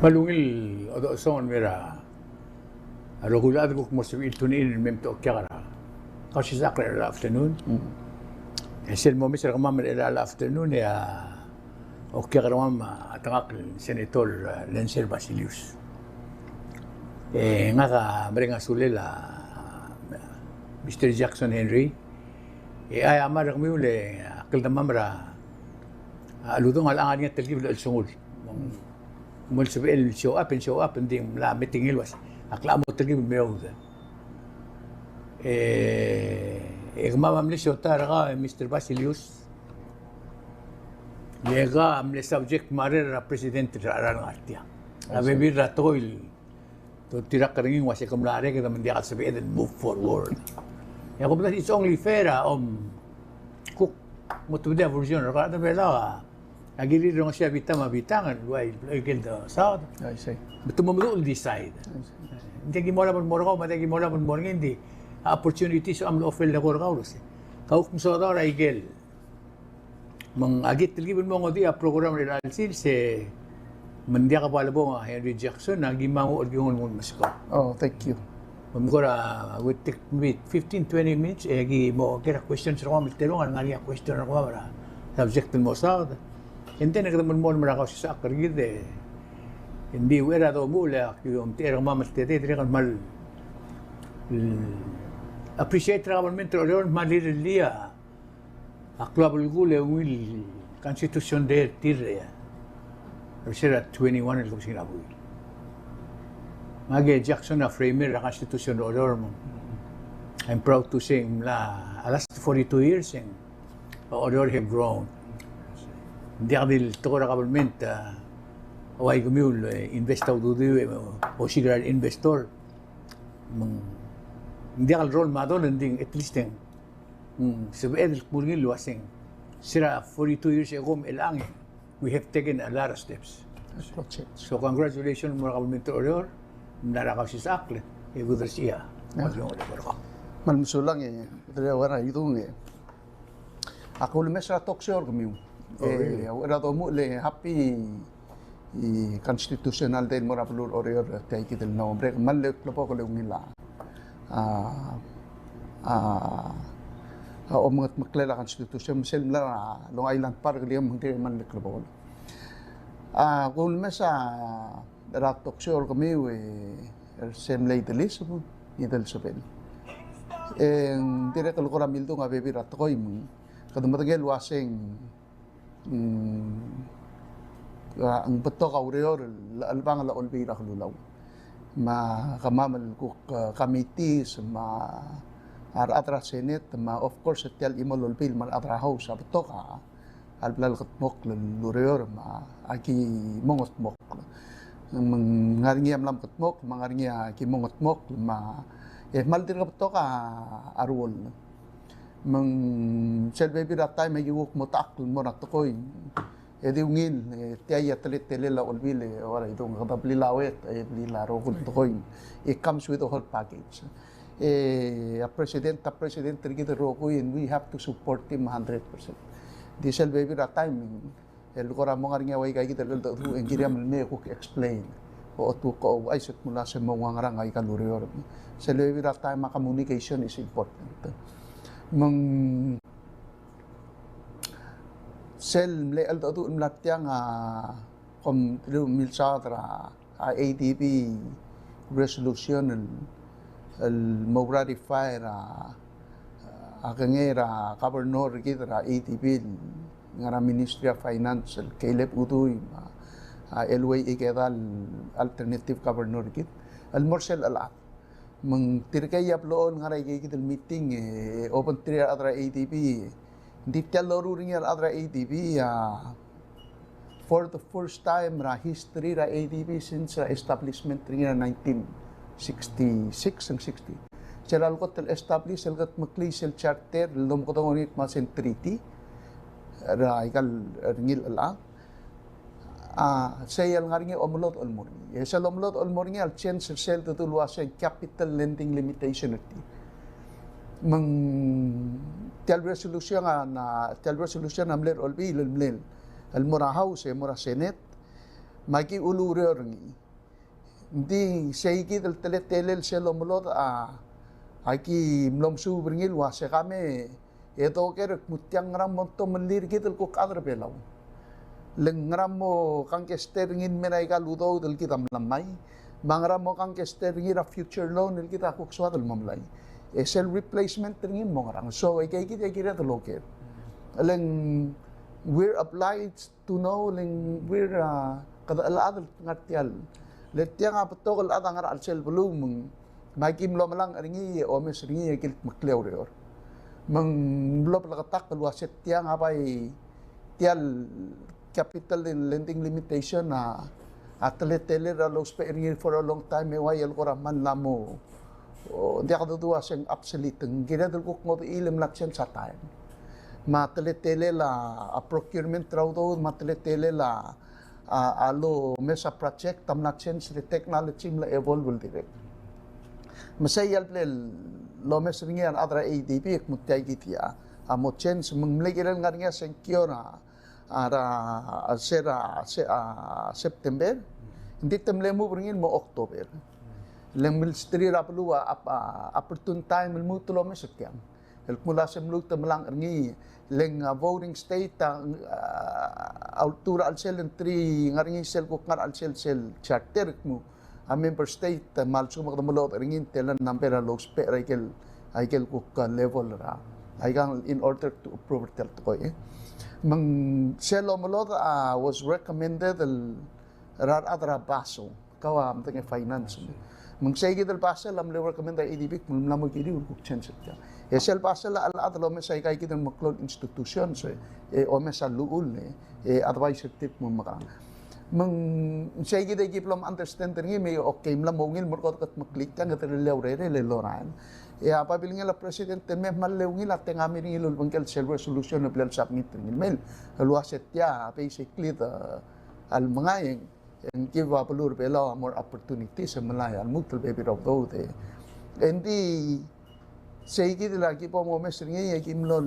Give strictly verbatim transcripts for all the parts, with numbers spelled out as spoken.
Me a ungil chodechosong el mo er a rokui el chad el kuk mo sebechir el tune in el mei me te okiak er a Kausisechakl er chelecha el afternoon. E sel momes er kemam er chelecha el afternoon e a okiak er kemam a tengakl el Senator, e, Lencel Basilius. E ngak a mereng a sulel a, a, Mister Jackson Henry. E a, a mera er kemiu le a kldemam er a, a cheludong a locha ngar er ngii a telkib el chelsengul. Mo el sebechel el show up, e show up, e ng di mla meeting el uase ak locha mo telkib el meoud. E, e kemam a mle siotai er kau, e Mister Basilius. Le kau a mle subject matter er a president er a cheral ngar tiang. A bebil er a tekoi el doltirakl er ngii el uase ke mla er a kede me ng diak el sebeched el move forward. E a kumdasu it's only fair a om kuk mo tobedii a version er kau, a Belau a, a kirir el rongesii a bitang me a bitang el ua el bloikel dosaod. I see. Me te mo meduch el decide. I see. Ng diak ki mo olab el mo er kau, me ng diak ki mo olab el mo er ngii, ng di a opportunities a mlo offer el eko er kau el uase kau kuk mesaod er a ikel. Me ng aki telkib el mo ngodech a program er chelecha el sils e me ng diak bo lebong a Henry Jackson, aki mla nguu el kinguu el nguu el meskau. Oh, thank you. Me ng kora, would take maybe fifteen, twenty minutes, e aki mo oker a questions er kemam el telungalek, ngar er ngii a question er kemam er a subject el mo saod. And then e kede melemolem er a Kausisechakl er kid, e ng di uchei er a domuchel e aki omtechei er kemam el tedei, dirrek el kmal, mm, appreciate er a government er a Oreor el kmal rirellii a a klou a belkul e ungil Constitution Day er tir, e, er sel twenty-one el kebesengil a buil. Ngak e Jackson a framer er a Constitution er a Oreor me ng, I'm proud to say, ng mla, a last forty-two years e ng, a Oreor have grown. Ng diak di el tekoi er a government, a, uai kemiu el, e, invest a ududiu, e, osiik er a investor. Me ng, ng diak el role model, ng di at least e ng, mm, sebeched el kmo er ngii el uaseng, se er a forty-two years ago me chelechang, we have taken a lot of steps. That's it. So congratulations mo er a government er a Oreor, mla er a Kausisechakl, e kudersii a. Yeah. Kmal mesulang e, kede er a Idung e. Ak ulemes er a talk show er kemiu. Oh, really? E, a uchei er a domuchel e happy e Constitutional Day el mo er a beluu er a Oreor, tia kid el November, e kmal klebokel e ungil a, a, a, a omengetmeklel a Constitution, me sel mla er a Long Island Park el ike me ng dirrek el kmal klebokel. A, ak ulemes er a talk show er kemiu e, er sel mle Ideliseb, Idelsebel. E ng dirrek el kora mildung a bebil er a tekoi me ng, kede medengei el uaseng, mm, a, ng betok a ureor el chelebangel a Olbiil er a Kelulau. Me kemam el kuk, e, committees, me a rechad er a Senate, me of course tia el chimo el Olbiil, me a rechad er a House, a betok a, a lebla el kedmokl el ureor, me aki mo ngetmokl. Me ng ngar er ngii a mla mekedmokl, me ng ngar er ngii a ki mo ngetmokl, me e kmal dirk betok a ruoll. Me ng sel bebil er a taem e aki kuk mo techakl el mo er a tekoi. E di ungil, e, tia a teletelel a Olbiil, e, ua Idung, kede blil a uet, e, blil a rokui el tekoi. It comes with the whole package. E, a president, a president er kid el rokui, and we have to support him a hundred percent. Di sel bebil er a taem, el kora mo ngar er ngii a ua ika kid el cheldecheduch, e ng kired el mei e kuk explain. O, otu ko, uaisei el kmo uase mo ua ngerang aika el ureor. Sel bebil er a taem a communication is important. Me ng sel mle cheldecheduch el mla er tiang a kom, tirke el milsaod er a, a ADB resolution el, el mo ratify er a, a kengei er a governor er kid er a ADB el ngar er a Ministry of Finance el Kaleb Udui, me a, a Elihu Ikeda el alternative governor er kid, el mo er sel chelechang. Me ng tirkei a blechoel ngar er aika kid el meeting, e, obengterir a rechad er a ADB. Ng di tia el loruul er ngii a rechad er a ADB, a, for the first time er a history er a ADB since er a establishment er ngii er a nineteen sixty-six and sixty. Sel lak kot el establish el kedmeklii sel charter el domekedong er ngii el kmo se ng treaty er aika el, er ngii el chelechang. A, sei el ngar er ngii a omelodech el mo er ngii. E sel omelodech el mo er ngii a le change er sel dedu el uase ng capital lending limitation er tir. Me ng tia el resolution a, na, tia el resolution a mle er a Olbiil el mle el mo er a House e mo er a Senate. Me aki ulureor er ngii. Ng di sei kid el teletelel sel omelodech a, aki mlo mesuub er ngii el uase ka me e doker el kmo tiang ngera mo tomellii er kid el kuk chad er a Belau. Le ng ngera mo kangkei er ngii el mei er aika el udoud el kid a mla mei, me a ngera mo kangkei er ngii er a future loan el kid a kuk soad el mo melai. E sel replacement er ngii el mo ngerang. So, aika kid a kired el oker. Le ng we're obliged to know, le ng we're, ah, kede chelechad el ngar tial. Le tiang a betok el chad a ngar er a chelsel beluu me ng, me aki mlo melangch er ngii e omes er ngii e kiltmeklii a ureor. Me ng mlo bleketakl el uase tiang a bai tial capital lending limitation a, a teletelel er a lousbech er ngii for a long time e uai el kora mla mo, o, diak doduu a se ng obsolete, ng kired el kuk ngodechii le mla change a taem. Me a teletelel a, a procurement er a udoud, me a teletelel a, a, a lomes a project, a mla change, le technology a mla evolve el dirrek. Me sei a le bla lomes er ngii a rechad er a ADB, e kmo tia kid a, a mo change, me ng mle kirel ngar er ngii a sengkio er a, a er a, a se er a, se, a September, ng di te mle move er ngii el mo October. Le ng milsterir a beluu a, a, a opportune time el lmuut el omes er tiang. El kmo uase ng lmuut el melangch er ngii, le ng a voting state a, a, a ultuil er a chelsel ng three, ngar er ngii sel kuk ngar er a chelsel sel charter el kmo a member state, me a lsekum e kede melodech er ngii, ng tela el number a lousbech er a ikel, a ikel kuk, uh, level er a, aikang in order to approve er tial tekoi, e. Me ng sel omelodech a, uh, was recommended el, er a rechad er a Basel, kau a medengei a finance. Me ng sei kid el Basel a mle recommend er a ADB el kmo ng mla mo kiriu el kuk change er tiang. E sel Basel a, a chad el omes aika kid el meklou el institutions, e, e omes a llechul, e, e advice er tir el kmo mekerang. Me ng sei kid e ki blo mo understand er ngii me, okay, mla mo ungil el mo er a kot el kutmeklii tiang, kede rirellii a urerel el lorael. E a babilngel a president el mei a kmal ungil a tengamii er ngii el ulebengkel sel resolution el bla lesubmit er ngii el mei el uase tia basically the, a lemengai e ng give a beluu er a Belau a more opportunities e melai a lmuut el bebil er a udoud. E ng di sei kid el aki bo momes er ngii e ki mlo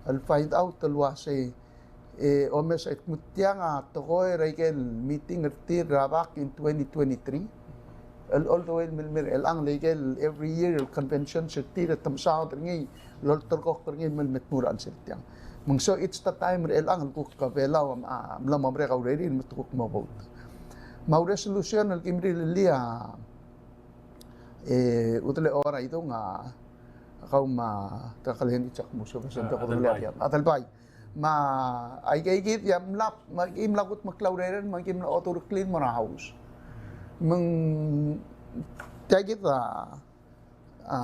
el find out el uase e omes a kmo tiang a tekoi er a ikel meeting er tir er a back in twenty twenty-three. El all the way el mei, mei er chelechang, le ikel every year el convention er tir e te mesaod er ngii el olterekokl er ngii el mei el me tmuu er a chelsel tiang. Me ng so it's the time er chelechang el kuk a Belau a, a mla mo merek a urerir me te kuk mo vote. Me a resolution el ki merirellii a, e, Udelechor, Aidung, a kau me a Kakalheni Chakmuso, a, Adelbai. Adelbai. Me aika kid a mla, me aki mla kutmeklii a urerel, me aki mla otureklii el mo er a House. Me ng tia kid a, a,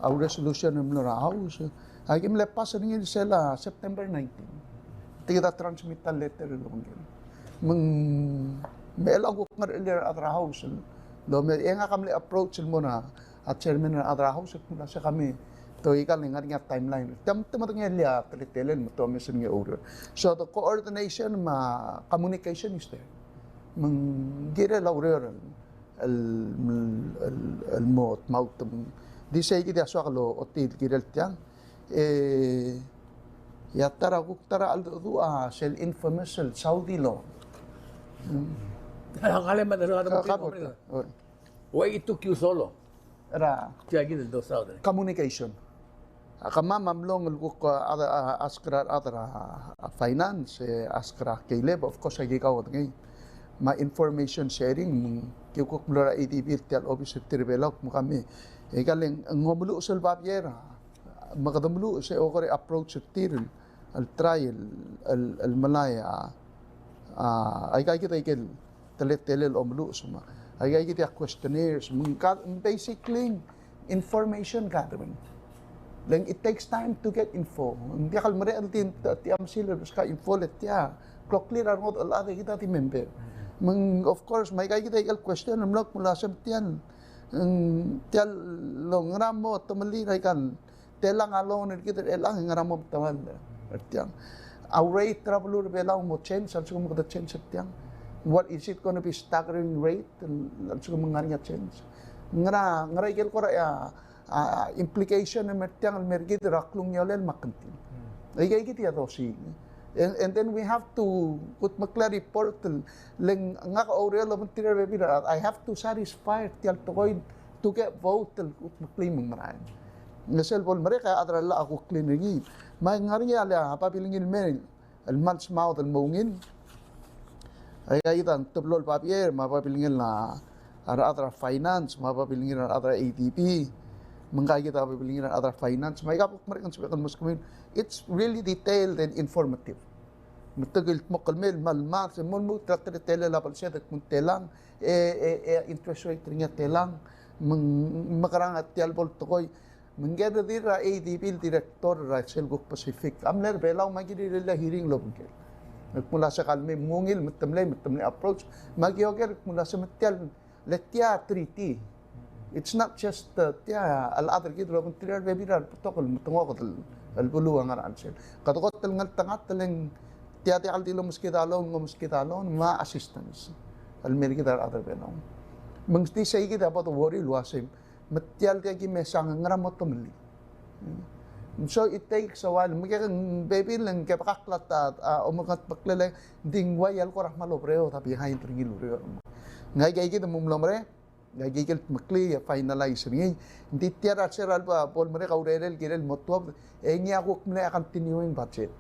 a resolution el mlo er a House, aki mle pass er ngii er sel September nineteen. Tia kid a transmit a letter el obengkel. Me ng, me chelechang kuk ngar er a rechad er a House el, lo me, e ngak a mle approach el mo er a a chairman er a rechad er a House el kmo se kami, te ika el ngar er ngii a timeline. Te, te medengei a teletelel me te omes er ngii a ureor. So the coordination me a communication is there. Me ng kirel a ureor el, el, el, el mo tmaut. Di sei kid a soak el ochotii el kirel tiang. E, e a ta er a kuk ta er a cheldecheduch a sel infamous el Saudi loan. Mm. Ka, ka, ka, Why it took you so long? Er a, tia kid el dosaod er a communication. A kemam a mlo el kuk, a, a, ask er a, a, a finance, e, ask er a Caleb, of course, aki kau a medengei. Me a information sharing, ki kuk mlo er a ADB er tia el obis er tir er a Belau, me kami. E ka le ng omeluches el babier, me kede meluches e okor a approach er tir. el try el, el, el melai a, a, aika kid a ikel teletelel el omeluches me a, aika kid a questionnaires, me ng ka, basically information gathering. Le ng it takes time to get info. Ng diak el merek el di, di mesil el beskak info le tia kloklir a rengodech el chad e kid a di member. Me ng, of course, me aika kid a ikel question el mlo kmo uase tiang, ng, tia el lo ngera mo temellii er aika el telang a loan er kid er chelechang e ngera mo metemall er tiang. A rate er a beluu er a Belau a mo change, a lsekum kede change er tiang. What, is it gonna be staggering rate? A lsekum ng ngar er ngii a change. Ngera, ngera ikel kora a, a, implication el mer tiang el mer kid er a klungiolel me a kngtil. Aika kid a dosiik. And, and then we have to kudmeklii a report el, le ng ngak a oureor el obengterir a rebebil er a rechad, I have to satisfy er tia el tekoi to get vote el kudmeklii me ng merael. Ng sel bo lemerek a chad er a llach a kuk clean er ngii. Me ng ngar er ngii a babilngel el mei el kmal smaod el mo ungil. Aika kid a teblo el babier, me a babilngel a rechad er a finance, me a babilngel a rechad er a A D B, me ngka kid a babilngel a rechad er a finance, me aika kuk merek el sebechek el mo skemiu. It's really detailed and informative. Me te kildmokl el mei el kmal mad, se mo lmuut er a teletelel a belsed el kmo ng telang, e, e, e interest rate er ngii a telang, me ng, mekerang a tia el bo el tekoi. Me ng kired er a A D B el director er a sel kuk Pacific a mle er a Belau me a kirir el hearing el obengkel. Me kmo ng uase kmal mei me ng ungil, me te mlei, me te mlei approach. Me aki oker, kmo ng uase me tia el, le tia treaty. It's not just, uh, tia el chad er kid el obengterir a rebebil er a rebetok el metengoked el, el beluu a ngar er a chelsel. Kede kot el ngeltengat el ng tia, tia el diak el di lomeskid a loan, lomeskid a loan, me a assistance el mei er kid a rechad er a Belau. Me ng di sei kid a bo de worry el uase me tia el diak ki mesa ng ngera mo tomellii. So it takes a while. Me ke ng bebil e ng kebekakl a ta, a, omengetmeklel e ng di ng ua el kora kmal oberaod a behind er ngii el ureor. Ng aika kid a mo mlo merek, ng aika kid el kldmeklii e finalize er ngii. Ng di tia er a sel bo, bo lemerek a urerel el kirel el mo tuobed, e ngii a kuk mle a continuing budget.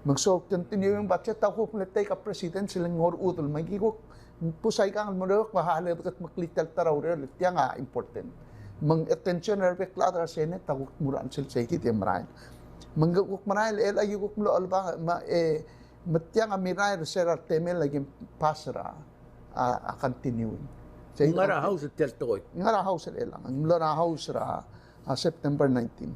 Me ng so continuing budget a kuk mle take a precedence el ng orechudel me aki kuk Ng pus aikang el mo er eok me a le kldmeklii tia el ta er a ureor, tiang a important. Me ng attention er a rebek el chad er a Senate a kuk mlo er a chelsel sei kid e merael. Me ng kuk merael, el aki kuk mlo chelebangel, me, e, me tiang a merael er se er a temel a ki pass er a, a, a continuing. Sei ng ngar er a House tia el tekoi. Ng ngar er a House er chelechang. Ng mlo er a House er a a September nineteen.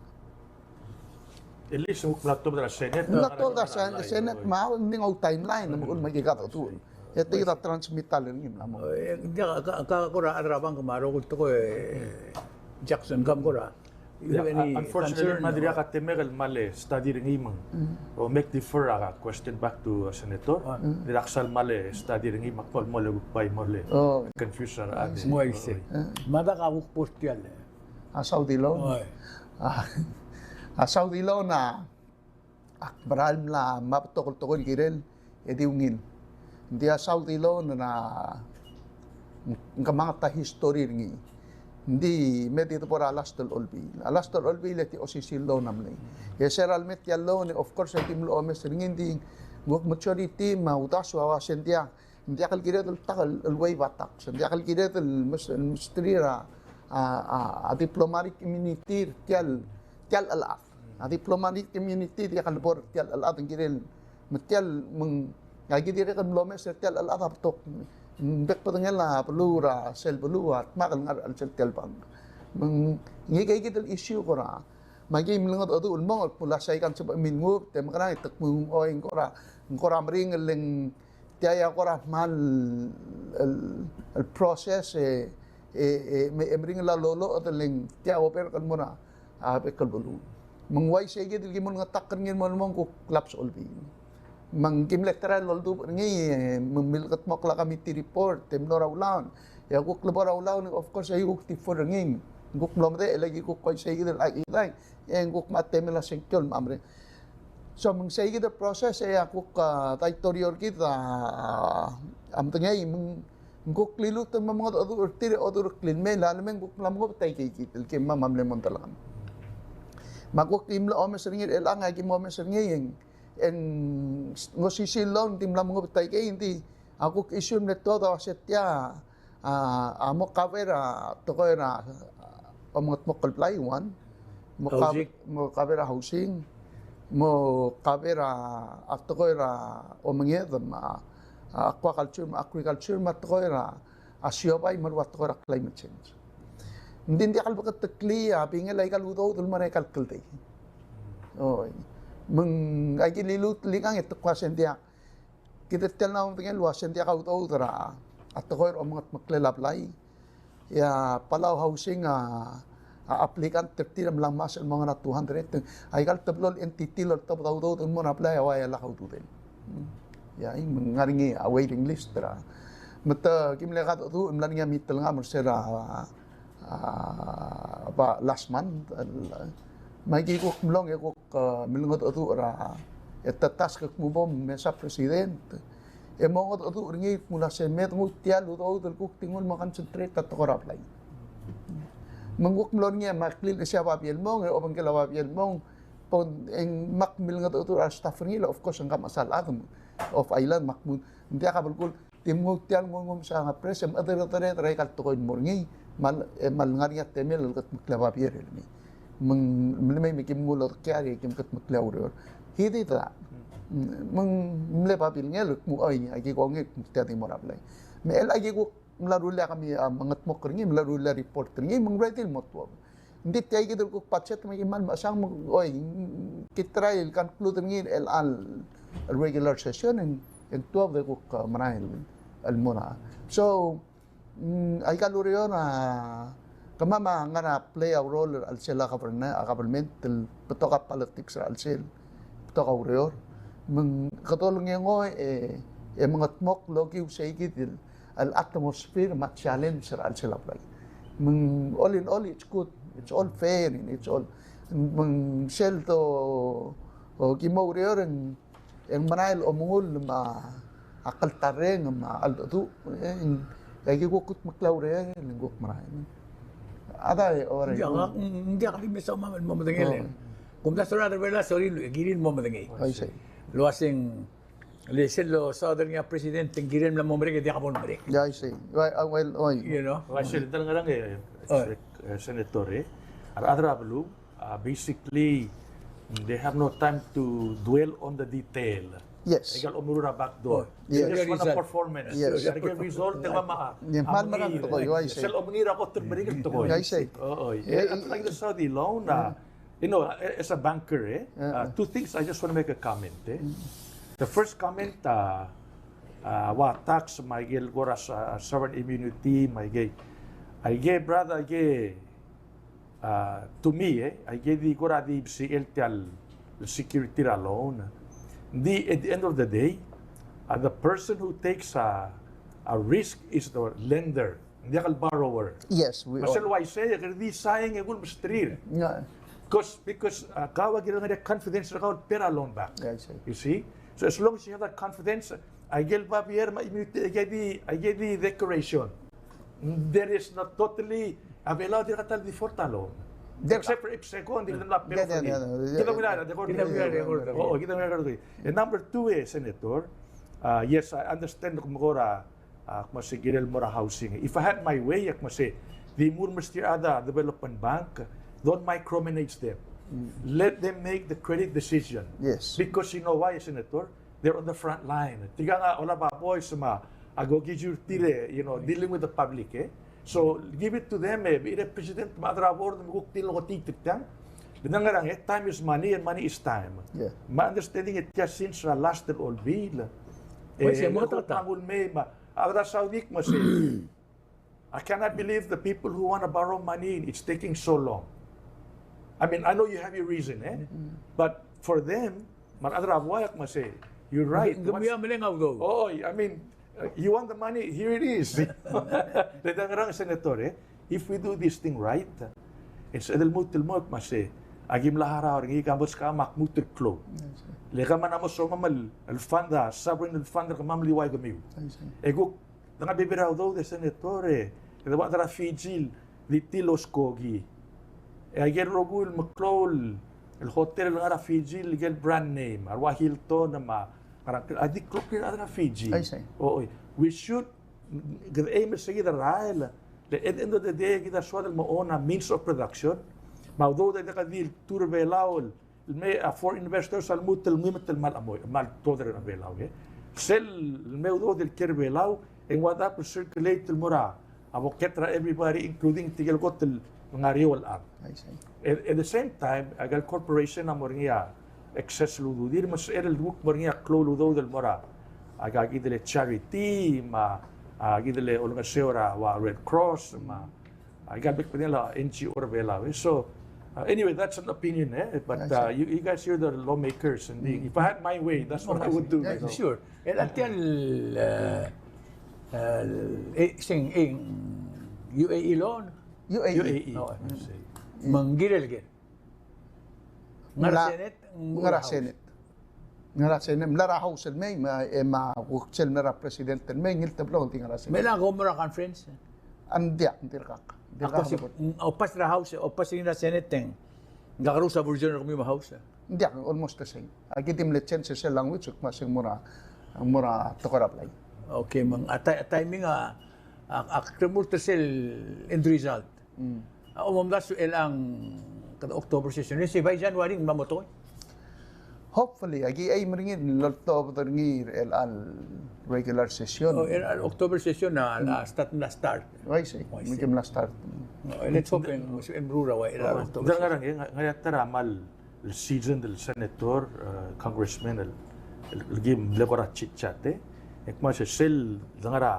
At least ng mla tuobed er a Senate. Ng mla tuobed er a Sen-, Senate, me a, ng di nguu a timeline, me a uchul me aki kadecheduch. E te kid a transmittal er ngii el mla mo. E, ng diak, ka, ka, kora a rechad er a bank me a rokui el tekoi, e, Jackson, kam kora. You have any concern? Unfortunately, me a dirkak a temel el mle study er ngii me ng. O make defer a question back to, uh, Senator. Dirkak sal mle study er ngii me ak kmal mle kuk bai mle confuse er a. Ng uaisei. Me a dak a kuk post tia el A Saudi loan. Oi. A, a Saudi loan a, ak mera el mla mo betok el tekoi el kirel, e di ungil. Ng di a Saudi loan a, ng kemanget a history er ngii. Ng di me di debo er a last el olbiil. A last el olbiil e di O C C loan a mlei. E se er a lemei tia el loan, of course, e di mlo omes er ngii, ng di ng kuk maturity me a uldasu a uase ng diak Ng diak el kired el ta el, el waive a tax. Ng diak el kired el mes-, el mesterir a, a, a, a diplomatic immunity er tia el, tia el chelechad. A diplomatic immunity diak el bo er tia el chelechad, ng kirel, me tia el, me ng, aki dirrek el mlo omes er tia el chelechad a betok. Ng bek el bedengel a beluu er a sel beluu a dmak el ngar er a chelsel tia el bank. Me ng, ngii kid el issue kora. Me aki mlengedecheduch el mong el kmo ua se aika ng sebechemiu el nguu, te mekerang e te kmo ng oi, ng kora, ng kora meringel e ng tia a kora kmal el, el process e, e, e, me, e meringel a loloched e le ng tia a oberk el mo er a, a, bek el beluu. Me ng uaisei kid el ki mo ngetakl er ngii el mo el mong, kuk lapse olbiil. Me ng ki mle try el oldubech er ngii, e, me ng milkedmokl a committee report, e mlo er a ulaon. E a kuk lebo er a ulaon, of course, e kuk defer er ngii. Kuk mlo medechel e le ki kuk uaisei kid el chad el, e ng kuk me a temel a sengkio el mo merek. So, me ng sei kid el process e a kuk, a, daitorio er kid a, a, medengei, me ng kuk liluut el mo mengedecheduch er tir e odureklii el mei, a le me ng kuk mla mengubet aikei kid el kemam a mle mondai el ngar. Me a kuk ki mlo omes er ngii er chelechang, aki mo omes er ngii e ng, e ng osisiu el loan, ng di mla mengubet aikei, ng di a kuk issue el mle tuobed a uase tia, a, a mo cover a tekoi er a, a, omengedmokl el blai, one. Mo cover, mo cover a housing, mo cover a, a tekoi er a omenged me a, a, aquaculture, me a agriculture, me a tekoi er a, a siobai, me a rua tekoi er a climate change. Ng di ng diak el beketeklii a bingel aika el udoud el mo er aika el kldei. Oi. Me ng aike el liluut el ikang e te kmo ua se ng diak Kid er tia el mla medengei el ua se ng diak a udoud er a tekoi er a omengedmeklel a blai. E a Palau Housing a, a applicant er tir a mla ngmasech el mo ngar er a two hundred. Aika el teblo el entity el oltobed a udoud el mo er a blai a ua lak a ududel. Hmm. E a, e ng ngar er ngii a waiting list er a. Me te ki mle kadecheduch, e mla er ngii a meeting el ngar er se er a, a, ba last month, el, me aki kuk mlong e kuk a, milengedecheduch er a, e te task el kmo bo mesa president. E mo mengedecheduch er ngii el kmo ua se me denguu tia el udoud el kuk di nguu el mo concentrate a tekoi er a blai. Me ng kuk mlo er ngii e me ak liluchesii a babier el mong, e obengkel a babier el mong, bo e ng me ak milengedecheduch er a staff er ngii, el of course ng kmal mechas a chad, off island, me ak mo, ng diak a belkul, di mnguu tia el nguu, nguu mesa a press, e mechederedereder er aika el tekoi el mo er ngii, me a, e me a lengar er ngii a temel el kedmeklii a babier el mei. Me ng, me le mei me kim nguu el odekiar e kim kedmeklii a ureor. He did that. Me ng mle babilngel el kmo, oi, aki kongei el kmo tia di mo er a blai. Me chelecha aki kuk mla rullii a kemiu a mengetmokl er ngii, mla rullii a report er ngii, me ng ready el mo tuobed. Ng di tia kid el kuk budget me ki kmal mechesang me, oi, ki try el conclude er ngii er chelecha el regular session e ng, e ng tuobed e kuk, uh, merael el mo er a. So, mm, aika el ureor a, kemam a ngar er a play a role er a chelsel a government, a government el betok a politics er a chelsel, betok a ureor. Me ng kede olengengoi e, e mengetmokl el okiu sei kid el el atmosphere me a challenge er a chelsel a blai. Me ng all in all, it's good. It's all fair, and it's all. Me ng sel do, o, ki mo oureor e ng, e ng merael el omengull me a kltarreng me a cheldecheduch, e ng, e aki kuk kedmeklii a ureor e ng kuk merael. A dai, ore. Ng diak, ng diak di mesa me ng mo medengei. Oh. Kumdasu er a rechad er a Belau, sorry, e kirir el mo medengei. I see. El uaseng Le sel losaod er ngii a president e ng kirel el mla mo merek e diak bo lemerek. Yeah, I see. Right, uh, well, oi. You know? Well, sel, te ngerang e, Oi. eh, Senator, e a rechad er a beluu, uh, basically, they have no time to dwell on the detail. Yes. Aike el omeruul er a backdoor. Oi. They Yes. just want a Result. Performance. Yes. Aike el result, te mama. Yeah, a mal merang mengiil. Tekoi, I see. Sel omengiil er a kot el merek el tekoi. I see. Oi, oi. Yeah, E, I, I, aika el saod el loan, a, You know, a-, as a banker, eh, Yeah. uh, two things I just want to make a comment, eh. Mm. The first comment, uh, uh, ua tax me aike el kora sa-, sovereign immunity, me aike, aike, brother, aike, uh, to me, eh, aike di kora di besichel tia el security er a loan. Di, at the end of the day, uh, the person who takes a, a risk is the lender. Ng diak el borrower. Yes, we Me sel are. uaisei, e kede di saeng e kuk mesterir. Yeah. Because, because, uh, kau a kirel ngar er ngii a confidence er kau el pay er a loan back. Yeah, I see. You see? So as long as you have that confidence, aike el babier me a immunity, aike di, aike di decoration. There is not totally, a Belau a dirkak el default a loan. Dirkak. Except for IPSECO, ng di kede mla pay Yeah, for yeah, it. yeah, yeah, Kede yeah, mla yeah, record. yeah, yeah, yeah, yeah. Oh, kede mla record. And number two, eh, Senator, uh, yes, I understand kmo kora a kmo se kirel el mo er a housing. If I had my way, a kmo se di mo mesterir a development bank, don't micromanage them. Mm. Let them make the credit decision. Yes. Because you know why, Senator? They're on the front line. Tirka a olab a boys me a ko kijur tir, you know, dealing with the public, eh? So give it to them, eh? Be represent me a rechad er a board me kuk di lokotii tir tiang. Ng di ngerang, eh, time is money and money is time. Yeah. My understanding e tia since er a last el olbiil. Uaisei, e mo kuk tata. Nguu el mei me a A kede saudi a kmo se, I cannot believe the people who want to borrow money, it's taking so long. I mean, I know you have your reason, eh? Mm. But for them, me a rechad er a buai a kmo se, you're right. Ng kemiu a meleng a udoud. Oh, I mean, uh, you want the money, here it is. Le di ngerang, Senator, eh? If we do this thing right, e sel lmuut el mo kmo se, aki mla harau er ngii, ke meskau me ak lmuut el klou. Yes, sir. Le kemam a mo somam el, el fund, a sovereign el fund er kemam el di ua kemiu. Yes, sir. E kuk Ng di bebil a udoud e Senator e, e de ua chad er a Fiji el di tir el oskoki. E aike el rokui el meklou el hotel el ngar er a Fiji el ikel brand name, a rua Hilton me a ngerang, a di klou el kirel a chad er a Fiji. I see. O, o, we should, kede aim er se kid el rael, le at the end of the day, kid a soad el mo own a means of production. Me a udoud e diak di el tuobed er a Belau el el mei a foreign investors a lmuut el nguimet el kmal mo, kmal tuobed er a Belau, e. Sel mei a udoud el kiei er a Belau, e ng ua dap el circulate el mo er a, a pocket er a everybody, including tirke el kot el ngar er eou el chad. I see. At, at the same time, aike el corporation a mo er ngii a excess el ududir, me sel kuk mo er ngii a klou el udoud el mo er a, aika kid el charity, me a, a kid el olengeseu er a ua Red Cross, me a, Aika el bek el bedengel a N G O er a Belau, e. So, uh, anyway, that's an opinion, e. But, uh, you, you guys, you're the lawmakers, and the, if I had my way, that's what I would do, you know. Sure. El tia el, uh, el, e, sing, e, U A E loan? U A E. U A E. No, e. Me ng kirel ker. Ngar er a Senate, ngar er a Senate. Ngar er a Senate, mla er a House el mei, me, e me a kuk sel mla er a President el mei, ngii el teblo el di ngar er a Senate. Me ng ko mo er a conference? Ng diak, ng dirkak. Ng dirkak. Ak pass, mm, o pass er a House, o pass er a Senate e ng kakerous a version er kemiu me a House? Ng diak, almost the same. Aki di mle change sel language, me se ng mo er a, mo er a tekoi er a blai. Okay, me ng a ti-, timing a, a, ak remurt er sel end result. Mm. A, omdasu el ang, kede October session. E se by January ng mla mo tekoi? Hopefully, aki aim er ngii el oltobed er ngii er a regular session. Oh, er a October session a, a start, mla start. Uaisei, uaisei. Me ke mla start. Oh, let's hope e ng, e ng meruul er a, er a October. Ng ngar er ngii, ng ngar er a ta er a kmal seasoned el senator, eh, congressman, el, el, el ki mle kora chit chat, e. E kmo se sel, ng ngar er a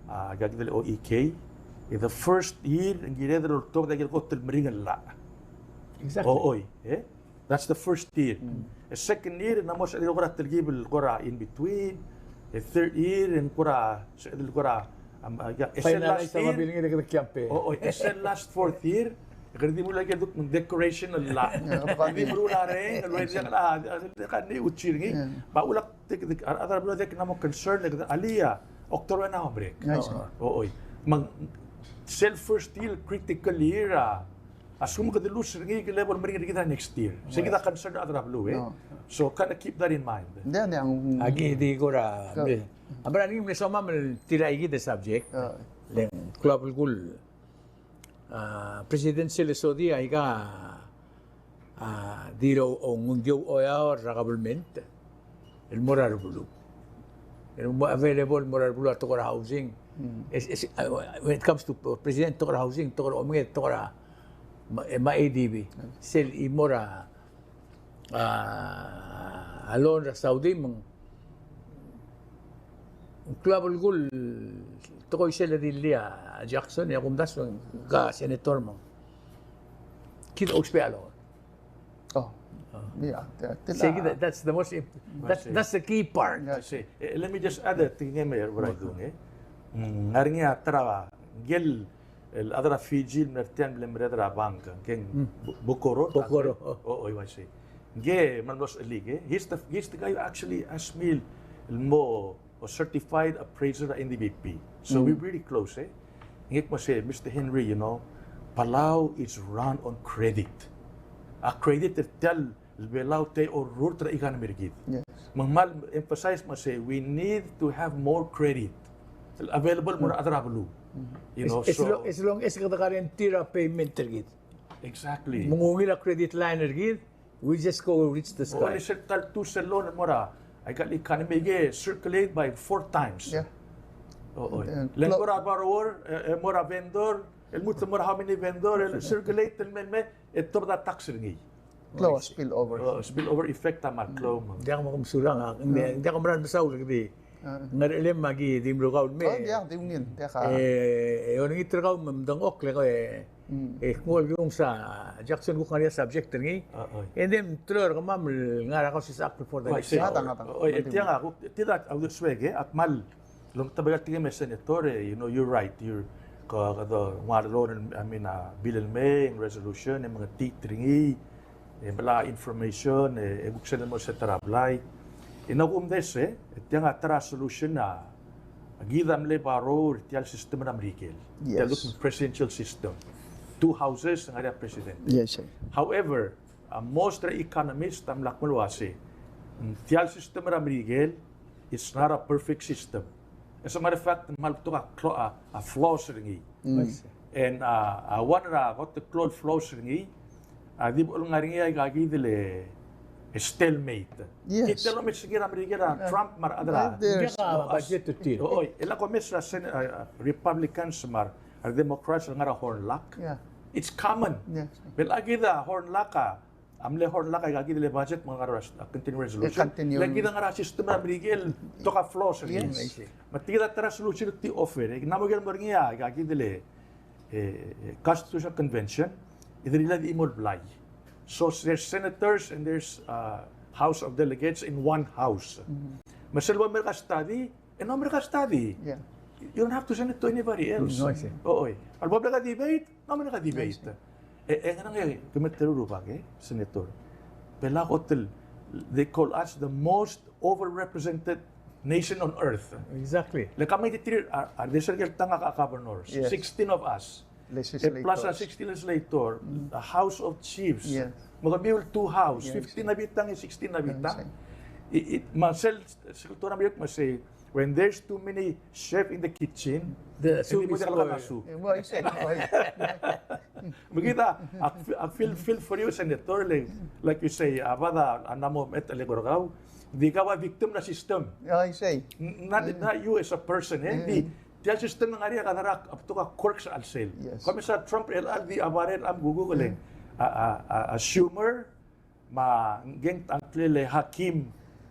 a, aika kid el O E K, e the first year, ng kired el oltobed aike el kot el meringel el llach. Exactly. O, oi, e? That's the first year. Mm. E second year, ng mo sebeched el kora telkib el kora in between. E third year, e ng kora, sebeched el kora, am, a, ya, e sel last year. Finalize a babilngel e kede campaign. O, oi, e sel last fourth year, e kede di meruul aike el duk decoration el llach. Yeah, kede di meruul a reng, el uaisei a, a, a, a, uchir ngii. Yeah. Me a ulak Te, te, a, a rechad er a beluu a diak kid a mo concern, e kede alii a October a mla break. Nice. O, oi. Me ng sel first year, critical year, a, a lsekum kede lose er ngii, e kede bo lemeringel er kid er a next year. Se kid a concern er a rechad er a beluu, e. No. So, kind of keep that in mind. Ng di, ng di, ng. Aki di kora, a mera ngii mle soam el tir a ikid el subject. Le ng klou a belkul A, presidential sel sodii a ika, a, di lo, o, ng di oureor er a government el mo er a rebeluu. El mo available el mo er a rebeluu a tekoi er a housing. Mm. Es, es, a, when it comes to president, tekoi er a housing, tekoi er a omenged, tekoi er a, me a, me a A D B. Mm. Sel i mo er a a, a loan er a Saudi me ng klou a belkul tekoi sel dilu a Jackson, e a kumdasu e ng ka senator me ng kid a ousbech a loan. Oh. Oh. Yeah, yeah, sei kid, that's the most imp-, that's, that's the key part. Yeah. I see. Eh, let me just add a thing, eh, Mayor, what I do, eh? Mm, ng ngar er ngii a ta er a ngii el el chad er a Fiji el mle er tiang el mle merreder er a bank, ngke ng Bu-, Bokoro. Bokoro, o. O, o, uaisei. Ngke, me ng mlo sechelik, e. He's the, he's the guy who actually asked me el mo, a certified appraiser er a N D B P. So we're really close, e. Ngke kmo sei, Mister Henry, you know, Palau is run on credit. A credit er tial el Belau te orrurt er a economy er kid. Yes. Me ng kmal emphasize me sei, we need to have more credit available mo er a rechad er a beluu. You know, as, as so long, as long as kede guarantee er a payment er kid. Exactly. Me ng ungil a credit line er kid, we just go reach the sky. Only sel tal two sel loan mo er a, aika el economy ke circulate by four times. Yeah. O, o. Le ng mo er a borrower, e, e, mo er a vendor, el lmuut el mo er a how many vendor, el circulate el mei el mei, e tobed a tax er ngii. Klou a spill over. O, spill over effect a kmal klou. Ng diak mo mesurang a, ng diak, ng diak mera el mesaul kede ngerechelem me aki di meruul el mei. O, ng diak, di ungil, diak a. E, e olengit er kau me mdengchokl e, e kmo el kiung sa Jackson kuk ngar er ngii a subject er ngii. E ng di mteloi er kemam el ngar er a Kausisechakl before the next. Ngatang, ngatang. O, e tiang a kuk, tia a uldesuek e, ak kmal Lomtebechel tirke el mei, Senator, e, you know, you're right. You're, ke, ke, the, ng ua loan, I mean, a, bill el mei, resolution, e mengetmokl er ngii, e melai a information, e, e kuk sel mo er se ta er a blai. E ng kumdasu, e, tiang a ta er a solution a, a kid a mle borrow er tial system er a Merikel. Yes. Tial presidential system. Two houses, ngar er ngii a president. Yes, sir. However, a, most er a economist a mla kmo el uase, mm, tial system er a Merikel, it's not a perfect system. As a matter of fact, ng kmal betok a klo-, a, a flaws er ngii. Mm. And, a, a, one er a kot el klou el flaws er ngii, a, di bo lengar er ngii aika kid el, e, stalemate. Yes. Kid el omes er ngii er a Merikel er a Trump me a rechad er a. There's, there's, a, budget er tir. O, oi, e le ak omes er a Sen-, a, a, Republicans me a re Democrats el ngar er a hornlak. Yeah. It's common. Yes. Be a kid a hornlak a, a mle hornlak aika kid el budget me ng ngar er a, a, continuing resolution. Continue. Le kid a ngar er a system er a Merikel, betok a flaws er ngii. Yes. Me tia kid a ta er a solution el di offer, e ng mo ikel mo er ngii aika kid el, e, e, Constitutional Convention, e dirrek el di chimo el blai. So there's senators and there's, uh, House of Delegates in one house. Mm-hmm. Me sel bo merek a study, e ng mo merek a study. Yeah. You don't have to send it to anybody else. Mm, I see. O, oi. A lebo merek a debate, ng mo merek a debate. I see. E, e, ngerang e, ke meterul rubak, e, Senator. Belau a kot el, they call us the most overrepresented nation on earth. Exactly. Le kemam a di tir a, a, di sel ngikel tang a governors. Yes. Sixteen of us. Legislators. E plus a sixteen legislator, mm, the House of Chiefs. Yes. Me kemiu el two house, yes, fifteen a bitang e sixteen a bitang. Yes. I, i, me sel, sel tor a meriok me sei, when there's too many chef in the kitchen, the soup is spoiled. Soup. Eh, well, exactly. Me kid a, ak, ak feel, feel for you, Senator, like, like you say, a bad a, a namo met el eko er kau, di kau a victim er a system. Yeah, I say. N-, not, mm, not you as a person, eh? Mm. Di, tia el system ng ngar er ngii a kede a betok a quirks er a chelsel. Yes. Kau me se er a Trump el di a barrel a mkukuk el, mm, a, a, a, a Schumer, me a ngii a ngklel e Hakeem,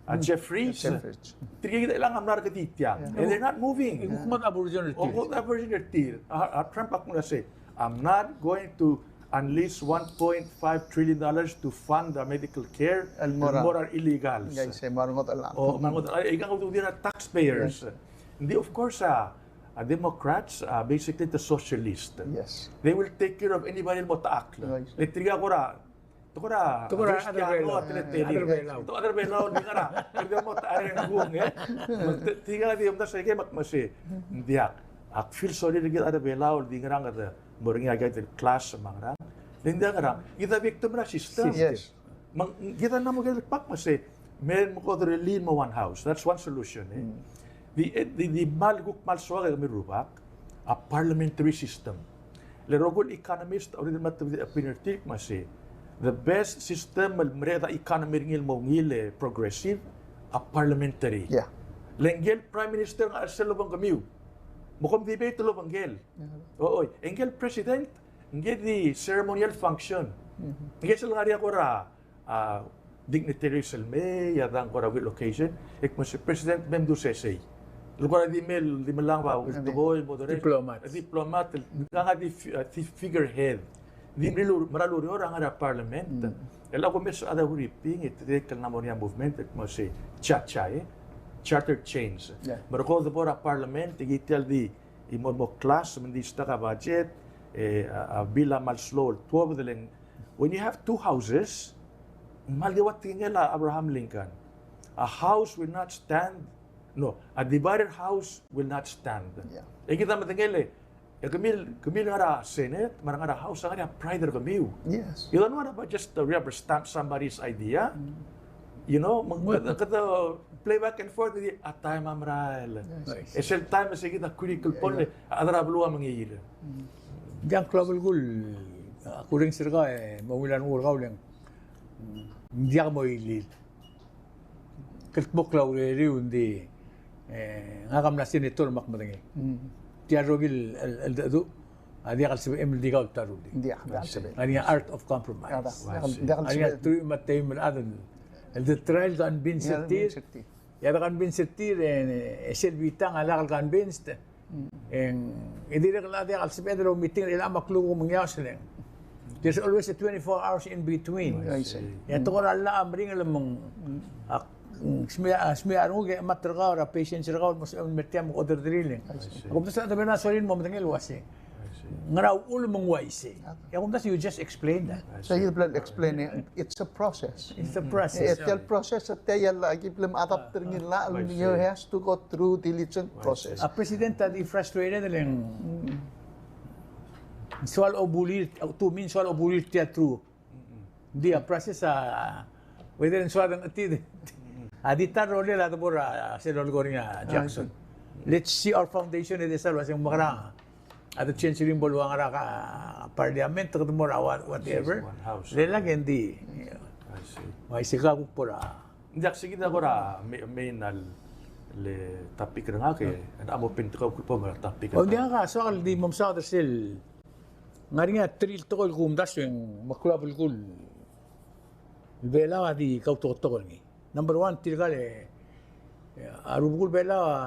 a, mm, Jeffries. Jeffries. Tirke kid a chelechang a mla er kid tia. Yeah. And they're not moving. E kuk mo er a version er tir. O, mo er a version er tir. A, a Trump a kuk mla sei, "I'm not going to unleash one point five trillion dollars to fund the medical care." El mo er a, el mo er a illegals. Yeah, I say, mo er a ngodech el, o, mo er a ngodech el, e kau a ududir a taxpayers. Yes. Ng di, of course, a, a Democrats, a, basically the socialist. Yes. They will take care of anybody el mo techakl. Right. Le tirka kora, te kora, te kora Kristiano, other Belau. Other Belau. Te kora other Belau, di ngar er a, te kora mo ta-, are ng kung, e. Te, tirka di omdasu e ke me ak mesa, ng diak. Ak feel sorry er kid el other Belau, di ngerang, kede mo er ngii a kid el class me a ngerang. Le ng diak, ngerang, kid a victim er a system. Yes. Me ng, kid a mla mo kede pak me sei, me ng mo kuk di el mo one house. That's one solution, e. Mm. Di, e, di, di kmal kuk kmal soak e kemiu el rubak a parliamentary system. Le rokui el economist a ureor el mla tebedii a opinion er tir me sei, the best system el mereched a economy er ngii el mo ungil e progressive a parliamentary. Yeah. Le ngii el prime minister a ngar er sel lobengkemiu. Me kom debate el obengkel. Yeah. O, oi, e ngii el president, ngii di ceremonial function. Mm-hmm. Ngii sel ngar er ngii a kora a dignitaries el mei, e a dang kora ungil occasion, e kmo se president me mdu sesei. El kora di mei, di meleng a ultekoi, moderate. Diplomat. Diplomat, el, kang a di fi-, a di figurehead. Di mera el, mera el ureor a ngar er a parliament. Mm. El a kumes a da Huriping, e te dirrek el mla mo er ngii a movement, e kmo se cha-cha, e. Charter change. Yeah. Me a rokui a bo er a parliament, e kid el di, e mo, mo clash, me ng di stuck a budget, e, a, a bill a kmal slow el tuobed, e le ng, when you have two houses, ng kmal di ua tekingel a Abraham Lincoln. A house will not stand, no, a divided house will not stand. Yeah. E kid a medengei el, e kemiu el, kemiu el ngar er a Senate, me a ngar er a House, a ngar er ngii a pride er kemiu. Yes. You don't want to just, uh, rubber stamp somebody's idea. Mm. You know, me ng, kede, kede play back and forth, e di a taem a merael. Yes. E sel taem e se kid a critical point, e a rechad er a beluu a mengiil. Ng diak, klou a belkul, a, kurrenges er kau, e, me a ungil a renguk er kau el ng, mm, ng diak mo ilil. Kldmokl a ureriu, ng di, e, ngak a mla senator me ak medengei. Mm. Tia el rokui el, el, el dedu, a diak el sebechem el di kau el ta rullii. Ng diak, diak el sebechem. Ng ngar er ngii a art of compromise. Ng diak, diak el sebechem. Ng ngar er ngii a teruich me a teim el chad el, el de try el convince er tir. Ia, de convince er tir, e, e sel bitang a lak el convinced. Mm. E ng, e dirrek el diak el sebeched el oumeeting er chelechang me a klukuk me ng iaus el ng. There's always a twenty-four hours in between. I see. Ia, te kora llach a meringel me ng, a, mm, smiich a, smiich a renguk e chemat er kau er a patience er kau el mo sebechem el mer tiang me ko order er tir el ng. I see. Ak omdasu e a rechad er a Belau a sorir el mo medengei el uasei. I see. Ngera uchul me ng uaisei. Ia, ak omdasu, you just explain that. I see. So you plan explain it. It's a process. It's a process. It's a process. Tia el, aki bla mo adapt er ngii el, you has to go through diligent process. A president a di frustrated el ng soal obulir, tu min soal obulir tia through. Di a process a, whether ng soal ng etid. A di ta el rolel a debo er a sel lolekoi er ngii a Jackson. Let's see our foundation, e de sal uasei ng mekerang. A de change er ngii bo el ua ngera a parliament, kede mo er a what-, whatever. One house. Le lak e ng di. I see. Uaisei, ka kuk bo er a. Ng diak, se kid a kora me-, main a le topic er ngak e, ng mo open, te kau kuk bo er a topic. O, ng diak, a soak el di mo mesaod er sel. Ng ngar er ngii a three el tekoi el kumdasu e ng meklou a belkul. Belau a di kautoketok er ngii. Number one, tirka el, e, a rubekul Belau a,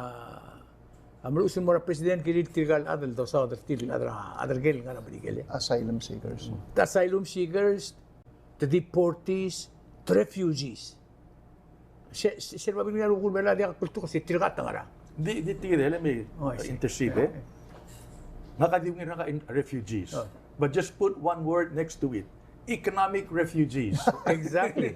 a meluches el mo er a president, kirir tirka el chad el dosaod er tir, el chad er a, chad er ker el ngar er a Merikel. Asylum seekers. The asylum seekers, the deportees, the refugees. Se, se, sel babilngir a rubekul Belau a diak el kltuker se tirka a te ngerang. Di, di tia el, let me, oh, I see, intercede, e. Ngak a di ungil er ngak a in-, refugees. Oh. But just put one word next to it. economic refugees. Exactly.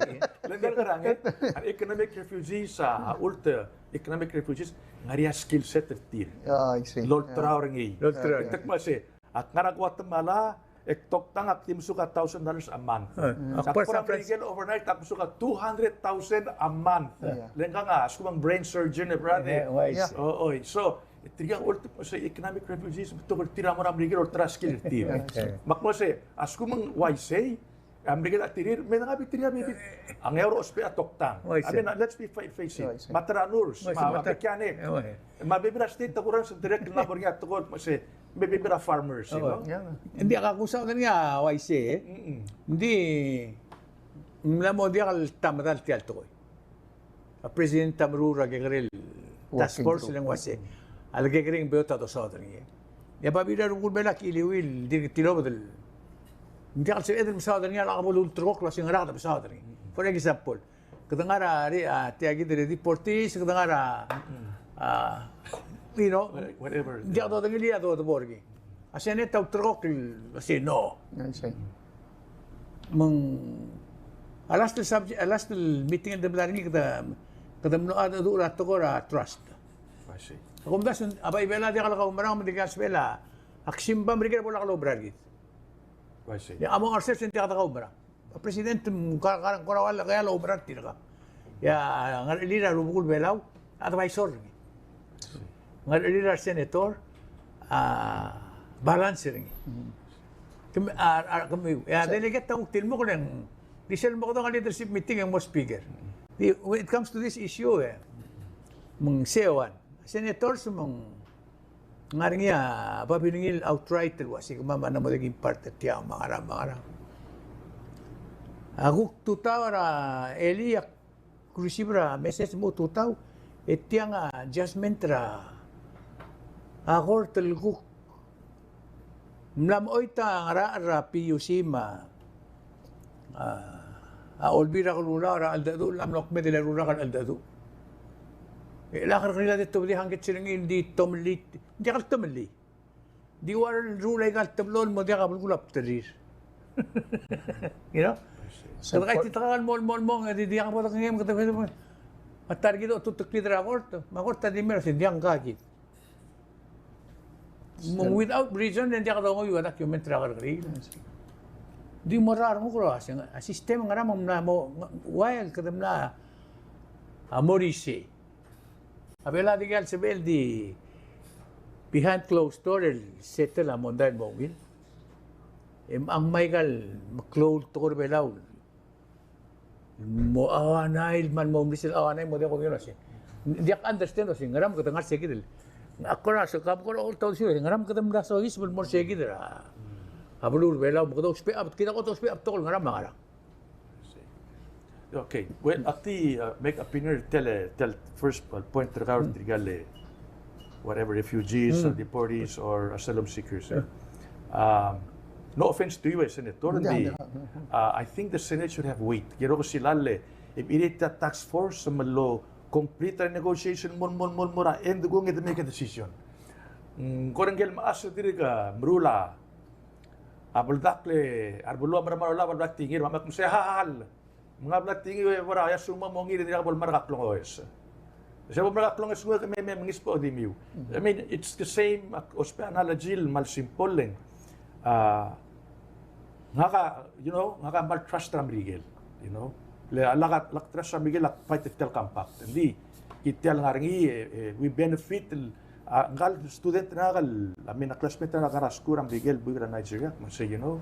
Le ng ngerang, e? A economic refugees, a, a ult, e, economic refugees, ng ngar er ngii a skill set er tir. Ah, I see. El olterau er ngii. El olterau. E te kmo se, ak ngar er a Guatemala, e ak toktang, ak di mesuk a thousand dollars a month. Ah, mm. Ak kora San Francisco. Merikel overnight, ak mesuk a two hundred thousand a month. Yeah. Le ngkang a, a lsekum ng brain surgeon, e brother. Yeah, wise. Yeah. O, oi. So, tirka a ultimate, se, economic refugees, betok er tir a mo er a Merikel el olterau a skill er tir. Yeah. Me ak kmo se, a lsekum ng uaisei, a Merikel a tirir, me ng ngar er ngii a bebil. A Ngeaur a ousbech a toktang. Uaisei. I mean, let's be fa-, face it. Uaisei. Me a ta er a nurse, uaisei, me a, me a ta-, mechanic. Yeah, uaisei. Me a bebil er a state a kurrenges el dirrek el mla mo er ngii a tekoi, me se, me a bebil er a farmers, you know? Yeah. Ng diak a kusaod er ngii a uaisei, e. Mm-mm. Ng di, ng mla mo diak el ta medal tia el tekoi. A president a meruul er a kekerei el task force el uase a le kekerei ng beot a dosaod er ngii. E a babier a rubekul Belau a kiliuil, dirk tilobed el, ng diak el sebeched el mesaod er ngii a lak bo lulterekokl el uase ngera kede mesaod er ngii. For example, kede ngar er a, a, tia kid el deportees, kede ngar er a, a, you know, whatever. Ng diak dodengei a do, debo er ngii. A Senate a ulterekokl el uase no. I see. Me ng, a last el subject, a last el meeting el de mla er ngii, kede, kede mlo mengedecheduch er a tekoi er a trust. I see. Ak omdasu, a Baibel a diak el kaumerang, me ng diak el sebechel a, ak simba Merikel a bo lak loumera er kid. I see. Ia, among ourselves e ng diak de kaumerang. A president, mm, ka, ka, kora ua el, kora ua el oumera er tirka. Ia, ngerechelir a rubekul Belau, advisor er ngii. Ngerechelir a senator, a, balance er ngii. Kemiu, a, a, kemiu, ia, delegate a kuk tilemukl e ng, di sel mo kede ngar er a leadership meeting e ng mo speaker. Di, when it comes to this issue, e, me ng sei a one. Senators me ng ngar er ngii a babilngel outright el uase kemam a mla mo dek impart er tiang me a ngerang, me a ngerang. A kuk tutau er a elii a receive er a message el mo tutau, e tiang a judgment er a, a court el kuk mla mo choit a ngerachel er a P U C me a, a, a Olbiil er a Kelulau er a cheldecheduch el mla mo kmeed el eru el rak el cheldecheduch. E lak er ngii a di tobedii a hangkets er ngii el di tomellii, ng diak el tomellii. Di ua el rruul aika el teblo el mo diak a belkul a bdelir. You know? Kede kaititekangel el mo, el mo, el mo, e di diak bo dekengei me kede, a ta er kid a otuteklid er a court, me a court a di mei el uase ng diak ngka kid. Me ng without reason, e ng diak dongoiu a document er a kerrekeriil. Di mo er a renguk el uase, a system a ngera me ng mla mo, ua el kede mla, a, mo er isei. A Belau a dikea el sebechel di behind closed door el settle a mondai el mo ungil. E ng mei aika el meklou el tekoi er a Belau el mo auanai, el kmal mo mlisel auanai, mo diak kongei el uase. Ng diak understand el uase, ngera me kede ngar sei kid el. Ak kora se, kam kora oltaut el uase, ngera me kede mla soiseb el mo er sei kid er a, a beluu er a Belau, me kede ousbech a, kid a kot ousbech a betok el ngerang me a ngerang. Okay, well, ak di, uh, make opinion, tia el, tia el first, uh, point er kau er tirka el, whatever, refugees, uh, deportees, or asylum seekers, e. Um, no offense to you, e, Senator, ng di, uh, I think the Senate should have weight. Kirel kuk silal e, e, e tia task force me lo complete a negotiation, mo, mo, mo, mo er a end, kung e de make a decision. Mm, kora ngike el mechas e dirk meruul a a beldakl e a rebeluu a mera me a rolab a bla tingir, me a kmo se hahal. Me ng bla tingir e bo er a iasumam mo ngii e dirkak bo lemar a klonges. Se bo lemar a klonges nguu e ke me, me, mengisbech a odimiu. I mean, it's the same, a, ousbech a analogy el kmal simple el, a, ngak a, you know, ngak a kmal trust er a Merikel, you know. Le, a lak, lak trust er a Merikel, lak fight er tia el compact. Ng di, kid tia el ngar er ngii, e, e, we benefit el, a, ngka el student er ngak el, I mean, a classmate er ngak el ngar er a skuul er a Merikel, buik er a Nigeria, me ng sei, you know,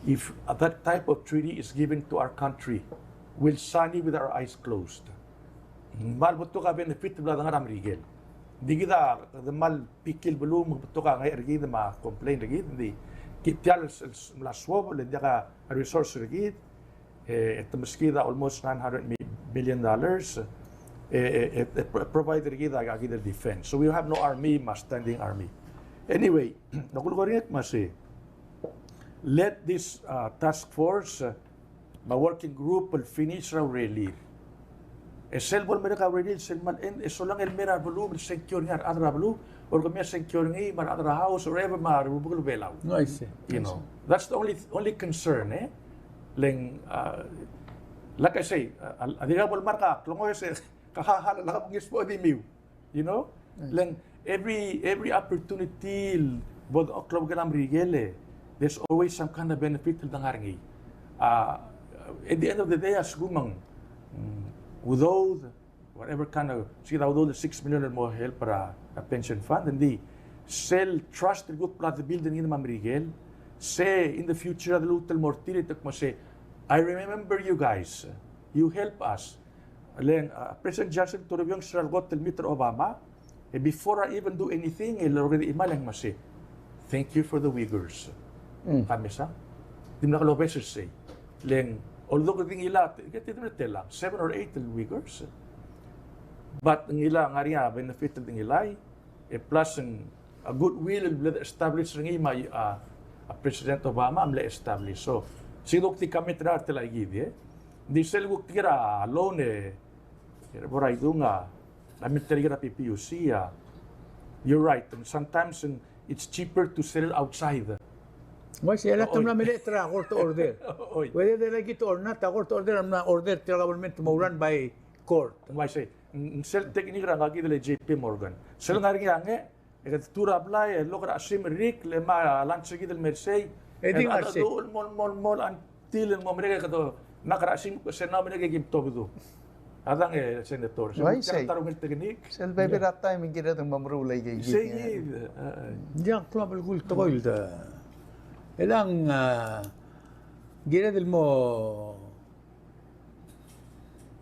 if that type of treaty is given to our country, we'll sign it with our eyes closed. Ng kmal betok a benefit el bla dengar er a Merikel. Ng di kid a, kede kmal picky el beluu me ng betok a ngeir er kid me a complain er kid, ng di, kid tia el, el, mla suobel, e ng diak a resource er kid, e, e te meskid a almost nine hundred mi-, million dollars, e, e, e, e pro-, provide er kid a, a kid el defense. So we have no army, me a standing army. Anyway, a kulekoi er ngak me a sei, let this, uh, task force, uh, me a working group el finish er a urerir. E sel bo lemerek a urerir, sel kmal end, e solang el mei er a beluu, el sengkio er ngii a rechad er a beluu, or kemiu a sengkio er ngii me a rechad er a House, or ever me a Republic er a Belau. No, I see. You know, that's the only, only concern, e? Le ng, a, like I say, a, a, a dirkak bo lemerk a klungiaol e se, ka, ha, ha, lak bo ngesbo di miu. You know? Nice. Le ng every, every opportunity el bo dechokl el obengkel a Merikel e, there's always some kind of benefit el dengar er ngii. A, at the end of the day, a lsekum ng, mm, udoud, whatever kind of, se kid a udoud el six million el mo help er a, a pension fund, ng di sel trust el kuk bla de build er ngii me a Merikel, se in the future a deluut el mo er tir e te kmo se, "I remember you guys, you help us." Le ng, a, President Johnson Toribiong sel kot el meet er a Obama, e before I even do anything, e le already email e ng kmo se, "Thank you for the Uyghurs." Mm. Ka mesa? Dimlak lobes er sei. Le ng, although kede ngilai, kede di mle telang, seven or eight el Uyghurs. But ngilai, ngar er ngii a benefit el ngilai, e plus ng, a goodwill el mle establish er ngii me a, a, a President Obama a mle establish. So, se kuk di commit er a tela ikid, e. Ng di sel kuk tir a loan e, e bo er a idung a, I mean, tir a P P U C a. You're right. And sometimes, and it's cheaper to sell outside. Ng uaisei, e le te mla melekoi er a court order. Oi. Whether they like it or not, a court order, a mla order, tia el government mo run by court. Ng uaisei, ng sel technique er a ngak kid el J P Morgan. Sel ngar er ngii a nge, e kede tuu er a blai, e lak er a chesimer rik, le me a lunch er kid el mer sei. E di ngar er sei. Mo, mo, mo, until el mo merek e kede, me a kuk er a chesimer, se ng merek e kim tobed. A dang e, Senator. Uaisei. Sel bebil er a taem e ng kired el mo meruul a ikei. Sei, e, e. Ng diak klou a belkul el tekoi el de. E le ng, a, kired el mo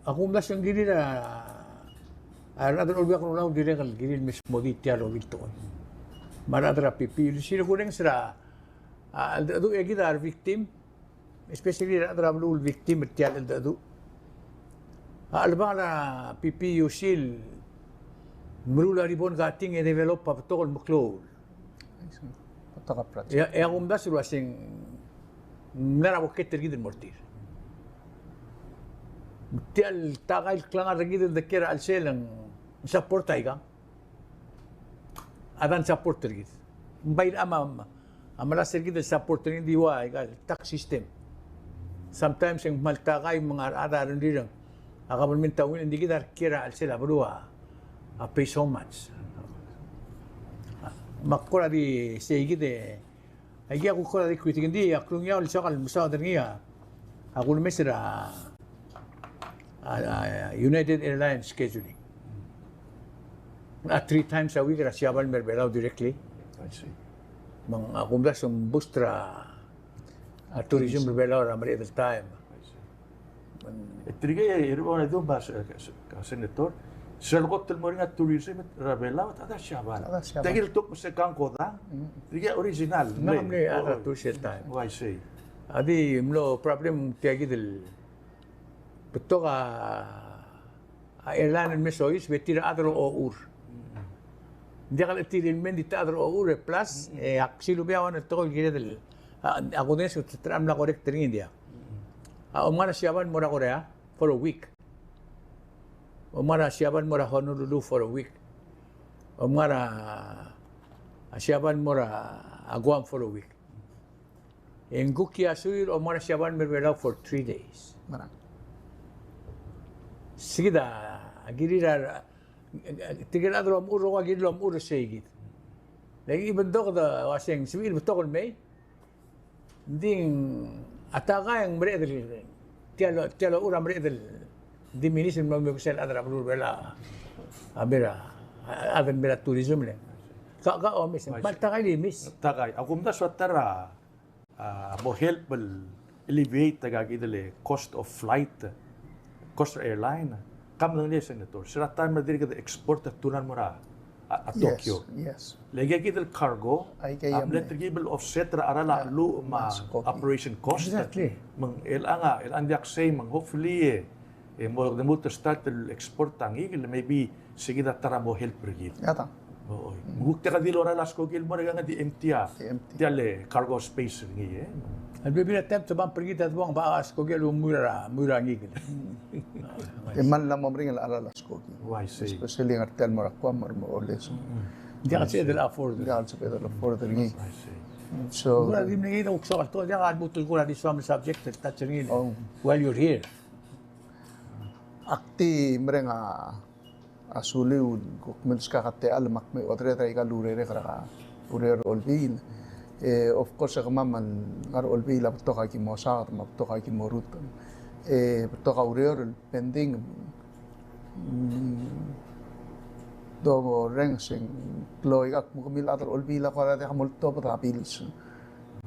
A kumdasu e ng kirir a, a rechad er a Olbiil er a Kelulau a dirrek el kirir el mesmodii tia el okiu el tekoi. Me a rechad er a P P U C a kurenges er a, a, cheldecheduch e kid a re victim, especially a rechad er a beluu el victim er tia el cheldecheduch. A chelebangel a P P U C el meruul a ribbon cutting e develop a betok el meklou. Betok a project. E a, e a kumdasu el uaseng ng mla er a boket er kid el mo er tir. Tia el takai el klengar er kid el dekiei er a chelsel e ng support a ikang. A dang support er kid. Ng bai a, a, a melasem er kid el support er ngii, ng di ua aika el tax system. Sometimes e ng kmal takai me ng a rechad a rengrir, a government a ungil, ng di kid a rekiei er a chelsel a beluu a pay so much. Me ak kora di sei kid e, aike a kuk kora di kritik, ng di a klungiaol el soak el mesaod er ngii a, a kulemes er a, a, a United Airlines scheduling. A three times a week er a Siabal me a Belau directly. I see. Me ng a kumdasu e ng boost er a, a tourism er a Belau er a mereched el taem. I see. E tirke e, e, e, e, Senator, sel kot el mo er ngii a tourism er a Belau a chad er a Siabal. Chad er a Siabal. Tia kid el tok me se kang kodang. Mm. Tirke original. Ng mle, mle, a, oh, tourism taem. Oh, I see. A di mlo problem tia kid el betok a, a airline el me soiseb e tir a chad er a ochur. Mm. Ng diak el chetil el mei, ng di ta chad er a ochur e plus, mm, e ak silubech a one el tekoi el kired el, a, a kudenges e te mla correct er ngii, ng diak. Mm. A, om ngar er a Siabal el mo er a Korea for a week. Om ngar er a Siabal el mo er a Honolulu for a week. Om ngar er a, a Siabal el mo er a, a Guam for a week. E ng kuk Kiasuir, om ngar er a Siabal me a Belau for three days. Merang. Sei kid a kirir a, tirke el chad el omechur el rokui a kirir el omechur er sei kid. Le even though kede uaseng sebechir el betok el mei, ng di a takai e ng mereched el, tia el, tia el ochur a mereched el diminish el mo mekesai el chad er a beluu er a Belau a mei er a, a chad el mei er a tourism le. Ka, ka omes, me a takai a limis. Takai, a kumdasu a ta er a a, mo help el alleviate aika kid el cost of flight, cost of airline. Ka medengelii, Senator, se er a taem er a dirk de export a tuna el mo er a, a, a Tokyo. Yes, yes. Le aika kid el cargo, aika a mle telkib el offset er a cheral a cheluch me a operation cost. Exactly. Me ng chelechang a, chelechang diak sei me ng hopefully, e, e mo, de mo start el export a ngikel, maybe sei kid a ta er a mo help er kid. Ia ta. Oi. Me kuk diak di lorael a skoki el mo er ngii e di empty a. Di empty. Tia el cargo space er ngii, e. A bebil er a taem te bump er kid a debong, ba a skoki el mo er a, mo er a ngikel. E mal mla mo meringel a cheral a skoki. Oh, I see. Especially ngar tia el mo er a Guam, mo er a Morelos. Mm. Diak el sebeched el afford. Diak el sebeched el afford er ngii. I see. So, kuk di mle ngii a kuk soak el tekoi, diak a lmuut el kuk di some subject el touch er ngii. Oh. While you're here. Ak di mereng a, a suliu el kuk milskak a techall me ak me odered er aika el urerek er a ureor er a Olbiil. E, of course, e kemam el ngar er a Olbiil a betok a ki mo saod, me a betok a ki mo rutem. E, betok a ureor el pending, mm, dorrenges e ng klou aika el kmo kemiu el chad er a Olbiil a kora diak moltobed a bills.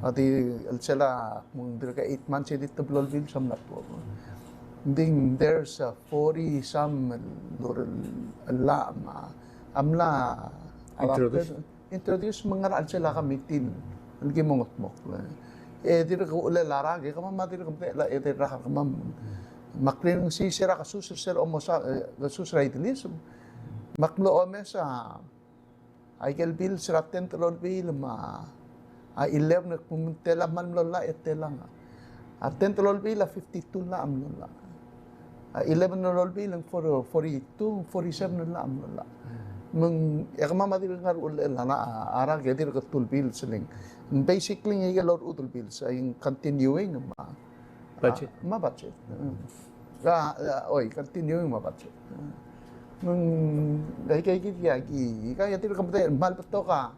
A di el sel a kmo ng dirk eight months e di teblo el bills a mla tuobed. Ng di there's a forty some el, el, el llach me a mla introduce. Introduce me ng ngar er a chelsel a committee el ki mo mengetmokl. E dirk uchelel a rak, e kemam a dirk medechel a edei el rak er kemam. Me ak rirengesii se er a kesus er sel omes a, e, kesus er a idliseb. Me ak mlo omes a, aike el bills er a tenth el Olbiil me a eleven, me ng telang a mlo llach e telang. A tenth el Olbiil a fifty-two el llach a mlo llach. A eleven el Olbiil a ng forty-two, forty-seven el llach a mlo llach. Me ng, e kemam a dirk ngar er a uchelel a rak, a rak e dirk two el bills el ng. Basically, ng aike el orechudel bills, a ng continuing me a budget. Me a budget. A, a, oi, continuing me a budget. Me ng, aike, aike, aike, aike, aike a dirk medechel el kmal betok a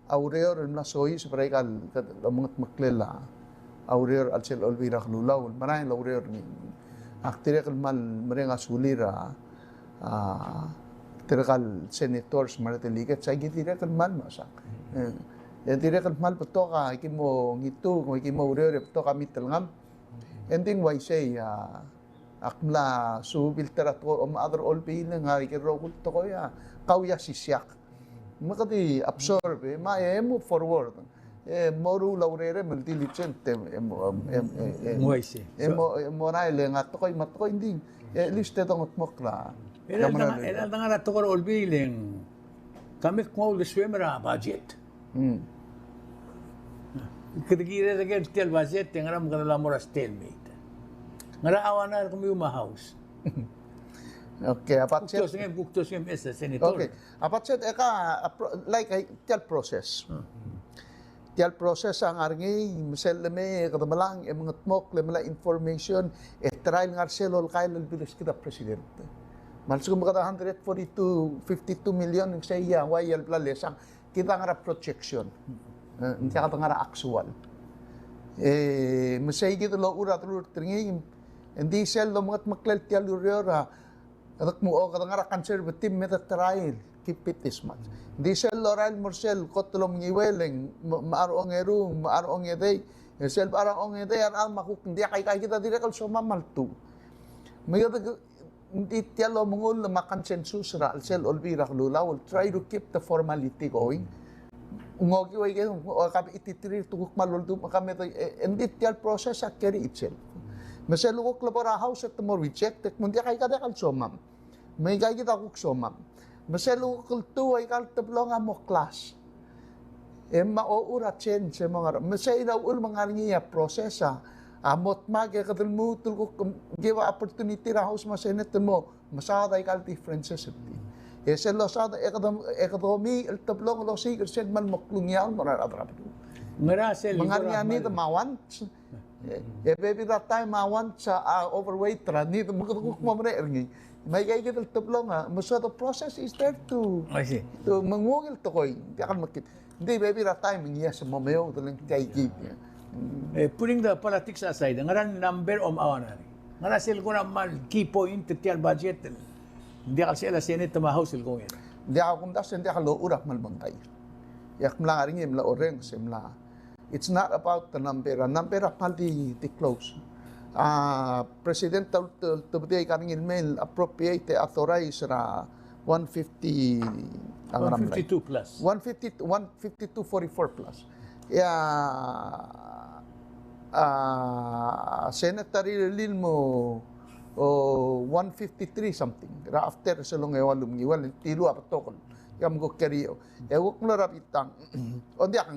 a ureor el mla soiseb er aika el, el omengetmeklel a ureor er a chelsel Olbiil er a Kelulau el merael a ureor er ngii. Ak dirrek el kmal mereng a sulir a, a, tirka el senators me a redelegates, aki dirrek el kmal mesaod. E, e dirrek el kmal betok a ki mo ngitu, ki mo ureor e betok a mitelngam. E ng di ng uaisei a, ak mla suubilt er a tekoi, me a chad er a Olbiil e ngar er ngii a rokui el tekoi a kau a sisiak. Me kede absorb, e, me e move forward. E mo ruul a urerem el diligent, e, e mo, e, e, e, e mo, e mo rael e ngar er a tekoi me a tekoi, ng di, e, at least e dongetmokl a. E le, e le ngar er a tekoi er a Olbiil e ng, ka me kmo uldesuem er a budget. Mm. Kede kirel er ker tia el budget e ngera me kede mla mo er a stalemate. Ngera a ua ngera er kemiu me a House. Okay, a budget. Kuk tia osengem, kuk tia osengem as a senator. Okay, a budget e ka, a pro-, like, a, tia el process. Mm. Tia el process a ngar er ngii, me sel lemei e kede melang, e mengetmokl, e melai a information, e try el ngar er sel olkael el bilskid a president. Me a lsekum kede hundred forty-two, fifty-two million, ng sei a ua ia el bla lesang. Kid a ngar er a projection. E, ng diak de ngar er a actual. E, me sei kid el ochur a delurt er ngii, e ng di sel domengetmeklel tia el ureor a, e de kmo, o, kede ngar er a conservative me de try el keep it this much. Ng di sel lorael el mo er sel kot el omenguiuel e ng, me, me a rechad a ongeru, me a rechad a ongedei, e sel bo er a rechad a ongedei a rechad me a kuk ng diak, aika kid a dirrek el somam a ltuu. Me kede, ng di tia el omengull me a consensus er a chelsel Olbiil er a Kelulau el try to keep the formality going. Ng okiu aike, o, ka eighty-three te kuk kmal oldubech me ka me de, e, e ng di tia el process a carry itself. Me sel kuk lebo er a House e te mo reject, e kmo ng diak, aika diak el somam. Me aika kid a kuk somam. Me sel kuk ltuu, aika el teblong a mo clash. E me a ochur a change e mo ngar er a, me sei a uchul me ng ngar er ngii a process a, a mo dmak e kede lmuut el kuk give opportunity er a House me a Senate el mo mesaod aika el differences er tir. E sel losaod e kede, e kede omiich el teblong el osiik er sel kmal mo klungiaol el mo er a rechad er a beluu. Ngera sel, me ng ngar er ngii a need me a wants. E, e bebil er a taem a wants a, a overweight er a need, me kede kuk mo merek er ngii. Me aika kid el teblong a, me so the process is there to, I see, to menguiu el tekoi, diak el mekngit. Ng di bebil er a taem e ng yes, mo meoud el ng tia kid. E, putting the politics aside, ngera el number a mo ua ngera? Ngera sel kora kmal key point er tia el budget el ng diak el sel a Senate me a House el kongei? Ng diak, a kumdasu e ng diak lochur a kmal mengkar. E ak mla ngar er ngii e mla orrenges e mla It's not about the number. A number a kmal di, di close. A President a ul-, ul-, ultebedii aika er ngii el mei el appropriate, authorize er a one fifty, a ngar er a mlai. One fifty-two plus. One fifty, one fifty-two forty-four plus. E a, a Senate a rirellii el mo, o, one fifty-three something. Er a after sel ongeua el omenguiuel, dilu a betok el. E a mle ko carry. E kuk mlo er a bitang. O, ng diak,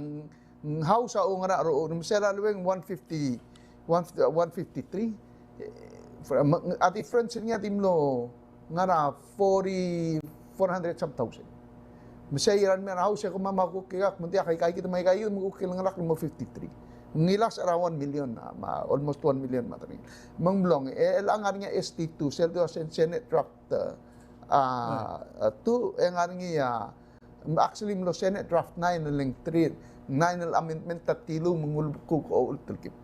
ng House a ongerachel er a, me sel a lebo ng one fifty, one, one fifty-three. E, a difference er ngii a di mlo ngar er a forty, four hundred some thousand. Me sei er a mei er a House e kemam a kuk ikak me ng diak, aika kid me aika kid me kuk el ngerakl el mo fifty-three. Ng ngilasech er a one million, a, me a almost one million me a tang. Me ng mlong, e, el ngar er ngii a S T two, sel di ua Sen-, Senate draft, a, a, two, e ngar er ngii a, actually mlo Senate draft nine el ng three, nine el amendment a tiluu me ng ulebkuk a ultelkib.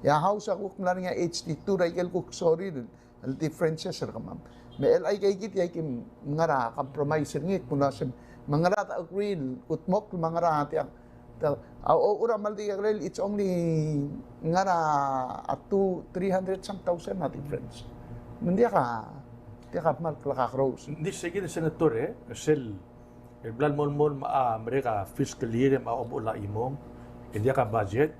E a House a kuk mla er ngii a H T two er a ikel kuk sorir el differences er kemam. Me el aika kid e aki ngar er a compromise er ngii, kmo ng uasei, me ng ngar er a agree el kutmokl me ng ngar er a tiang. Tia, a, o, ura mal di kakerei, it's only ngar er a two, three hundred some thousand a difference. Me ng diak a, diak a kmal klekakerous. Ng di sei kid, Senator, e, sel el bla el mo, mo, me a, merek a fiscal year me a omechell a chimong, e ng diak a budget,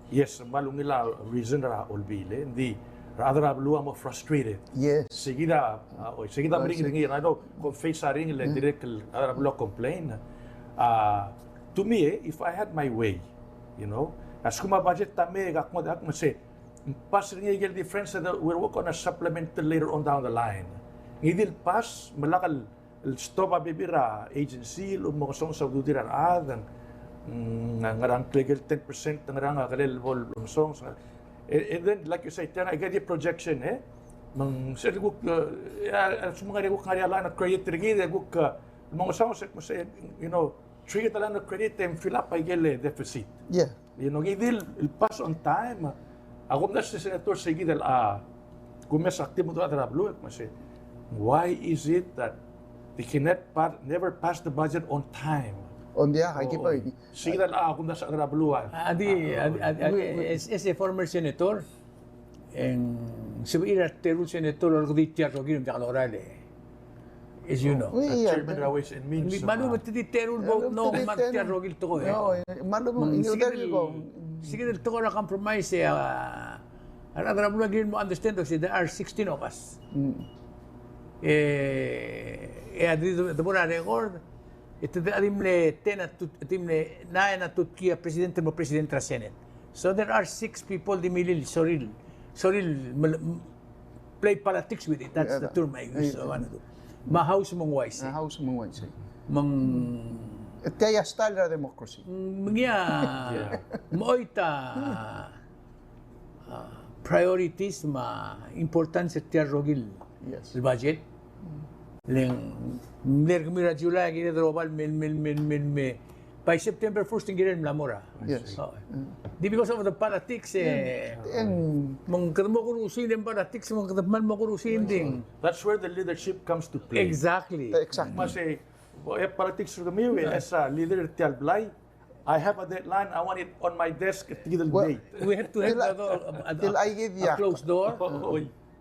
yes, me a ungil a reason er a olbiil, e, ng di, a rechad er a beluu a mo frustrated. Yes. Sei kid a, a, oi, sei kid a meringel er ngii, I know, kmo face a ringel, e dirrek el, a rechad er a beluu a complain. A, to me, e, if I had my way, you know, a lsekum a budget a mei e ak mo, ak mo sei, pass er ngii a ikel difference, e we're work on a supplemental later on down the line. Ngii di el pass, me lak el el stop a bebil er a agency el mo ngesonges a ududir a rechad, mm, ngerang, ngklel a ten percent, ngerang a kelel bo longesonges. And, and then, like you say, tiang, I get the projection, e? Me ng sel kuk, e, a, a, lsekum ng ngar er ngii a kuk ngar er ngii a line of credit er kid, e kuk, e, mo ngesonges, e, mo sei, you know, trigger the line of credit and fill up a ikel, e, deficit. Yeah. You know, ngii di el, el pass on time. A kumdasu, Senator, sei kid el, a, kumes a kti me a rechad er a beluu, me sei, why is it that they cannot pa-, never pass the budget on time? On the, a, oh, oh. Sei kid el, a, kumdasu a rechad er a beluu, a. A di, a di, a di, as, as a former senator, e ng sebechir a teru el senator el olekdii tia el rokir me ng diak lorael, e. As you know. Ui, a chairman er a Ways and Means. Me a lechub e te di teru el bo, no, me te di tia el rokir el tekoi, e. No, e, me a lechub e ng, sei kid el, sei kid el tekoi er a compromise, e, a, a rechad er a beluu a kirel mo understand, se, there are sixteen of us. Mm. E, e a di, di bo er a record, e te di, a di mle ten a tut-, a di mle nine a tutkii a president el mo president er a Senate. So there are six people di milil, sorir, sorir, mel-, m-, play politics with it. That's the term I use. Yeah. Me a House me ng uaisei. A House me ng uaisei. Me ng, e tia a style er a democracy. Me ng, yeah. Me oit a, a, priorities me a importance er tia el rokir el budget. Le ng mle er kemiu er a July, kired el oba el mei, mei, mei, mei, mei. By September first, ng kirel mla mo er a. Yes. Oh. Mm. Di because of the politics, e. Mm. Me ng kede mo kurusiu e ng politics, me ng kede kmal mo kurusiu e ng di. That's where the leadership comes to play. Exactly. Exactly. Me sei, bo, e politics er kemiu, e, as a leader er tia el blai, I have a deadline, I want it on my desk er tia el date. We have to have a, a, a, a closed door.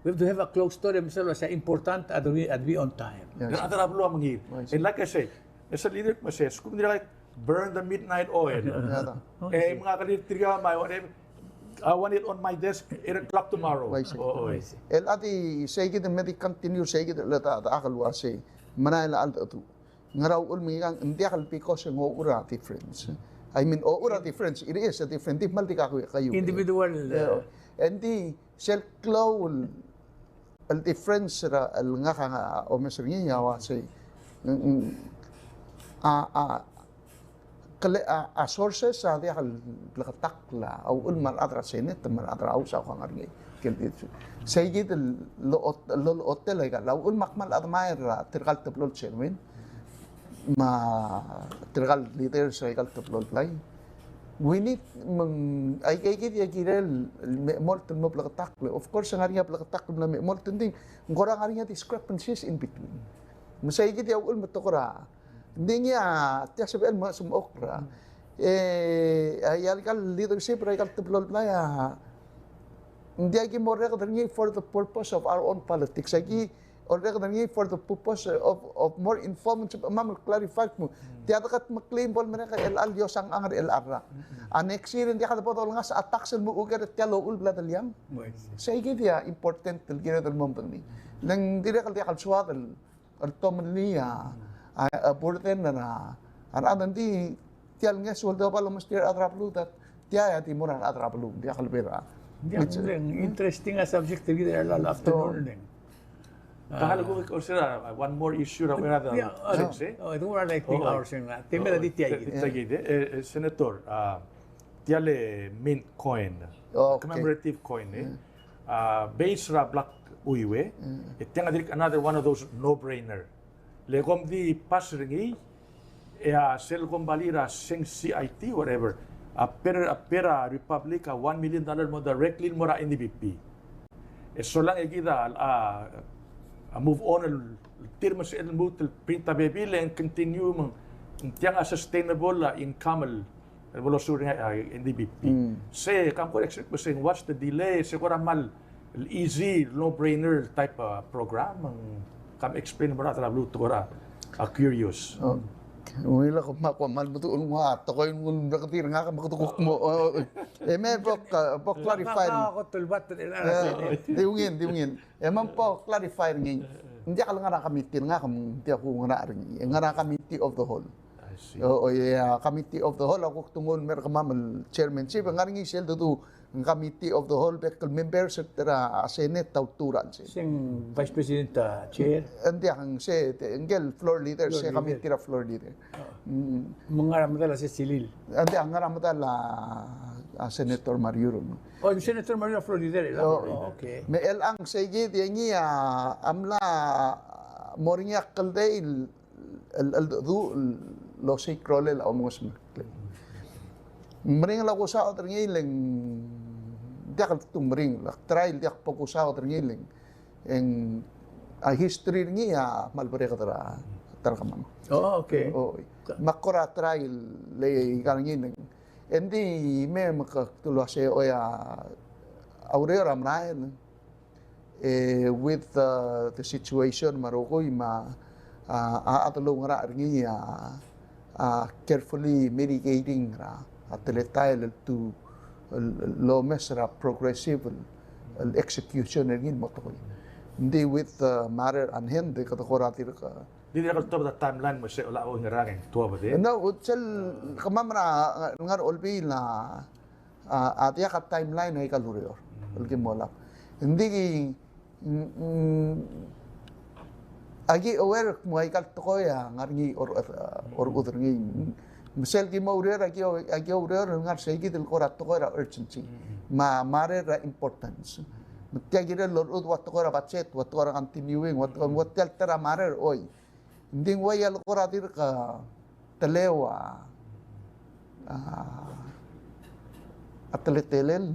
We have to have a closed door, e me sel uase important a di, a di on time. Yes. Rechad er a beluu a mengiil. Yes. And like I say, as a leader, me sei, a lsekum ng dirrek el burn the midnight oil. Yeah. E, me ng ngar er tirka me a, whatever, I want it on my desk eight o'clock tomorrow. Uaisei. Oh, oh. Uaisei. El a di sei kid me di continue sei kid el ta, ta, a kmal uaisei. Me ng a el a cheldecheduch. Ngera uchul me ng ikang, ng diak el because ng ochur a difference. I mean, ochur a difference, it is a difference. Di kmal di kuk, kuk individual, e, e ng di sel klou el, el difference er a, el ngak a omes er ngii a uaisei. Mm, mm. A, a, kele, a, a sources a diak el bleketakl a uchul me a rechad er a Senate me a rechad er a House a kuk ngar er ngii. Sei kid el lo-, lo-, lotel a ikal uchul me ak kmal admire er tirka el teblo el chairman me a tirka el leaders er a ikal teblo el blai. We need, me ng, aika kid a kirel el mechemolt el mo bleketakl. Of course, ng ngar er ngii a bleketakl el mla mechemolt, ng di ng kora ngar er ngii a discrepancies in between. Me sei kid a uchul me te kora Ng di ngii a tia sebechel el mo smechokl er a, e, a, a ikal leadership er a ikal teblo el blai a, ng di aki mo orreked er ngii for the purpose of our own politics. Aki orreked er ngii for the purpose of, of more informed, sebechemam el clarify el kmo tia de kudmeklii bo lemerek er chelecha el iosang er chelecha el rak. A next year ng diak de bo dolengasech a tax el mo uker er tia el ochul bla deliang. Sei kid a important el kired el mo medengelii. Le ng dirrek el diak el soad el el tomellii a, a, a burden er a, a rechad. Ng di tia el ngeso el doba el omesterir a rechad er a beluu, tia a di mo er a rechad er a beluu, ng diak el bera. Ng di a, it's a, ng interesting a subject er kid er a afternoon. Ka hal kuk, o sea, one more issue er a, er a, yeah, uh, six, eh? Oh, I think we're like three hours in that. Te mera di tia kid. Tia kid, eh, eh, Senator, ah, tia el mint coin, oh, okay, commemorative coin, eh? Mm. Ah, based er a blak uiuii, mm, e tiang a dirk another one of those no-brainer. Le kom di pass er ngii, e a sel kombalii er a seng C I T, whatever, a pay er, a pay er a Republic a one million dollar mo directly el mo er a N D B P. E solang e kid a, a, a move on el tir me sel lmuut el print a bebil e ng continue me ng tiang a sustainable, a, income el, el bo losuub er ngii a, a, N D B P. Mm. Se, kam kora expect me se ng what's the delay, se kora kmal el easy, no-brainer type of program, me ng kam explain mo er a rechad er a beluu el tekoi er a, a, curious. Oh. Ungil a kuk me ak kmal meduch el nguu a tekoi el nguu el meketeketii er ngak me kede kuk mo, oh, oh. E me bo, bo clarify. Di ungil, di ungil. E me bo clarify er ngii. Ng diak el ngar er a committee er ngak, me ng diak kungerachel er ngii. Ngar er a committee of the whole. I see. O, o, e a committee of the whole a kuk di nguu el mer kemam el chairmanship, ngar er ngii sel dedu ng committee of the whole, bek el members er a Senate a ultuil er sel. Se ng vice president a chair? Ng diak, ng se, ngike el floor leader, se committee er a floor leader. Mm. Me ng ngar er a medal a Secilil? Ng diak, ng ngar er a medal a, a Senator Mariur. Oh, Senator Mariur a floor leader, e? Oh, okay. Me chelechang sei kid e ngii a, a mla mo er ngii a kldei el, el, el, el, el, el osei a rolel a omenges el meklel. Meringel a kusaod er ngii le ng diak el tung meringel, ak try el diak bo kusaod er ngii le ng, e ng a history er ngii a kmal bereked er a ta er kemam. Oh, okay. O, me ak kora try el ikal ngii le ng, e ng di me, me ke dulu a se oi a ureor a merael, e, with, uh, the situation me a rokui me a, a, a, a delongerang er ngii a, a, carefully mitigating er a, a teletael el tu, el, el lomes er a progressive, el, el execution er ngii el mo tekoi. Ng di with the matter at hand, e kede kora dirk, uh, di dirk el tuobed a timeline me se el ua ngerang e ng tuobed e. No, sel kemam er a, ngar er a Olbiil a, a, a diak a timeline er aika el ureor el ki mo lak. Ng di ki, mm, mm, aki aware el kmo aika el tekoi a ngar er ngii a, a, orechudel er ngii. Me sel ki mo oureor, aki, aki oureor el ngar sei kid el kora tekoi er a urgency. Me a matter er a importance. Me tia kirel el orechud ua tekoi er a budget, ua tekoi er a continuing, ua tekoi, ua tia el ta er a matter, oi. Ng di ng uai a le kora dirk teleu a, a, a teletelel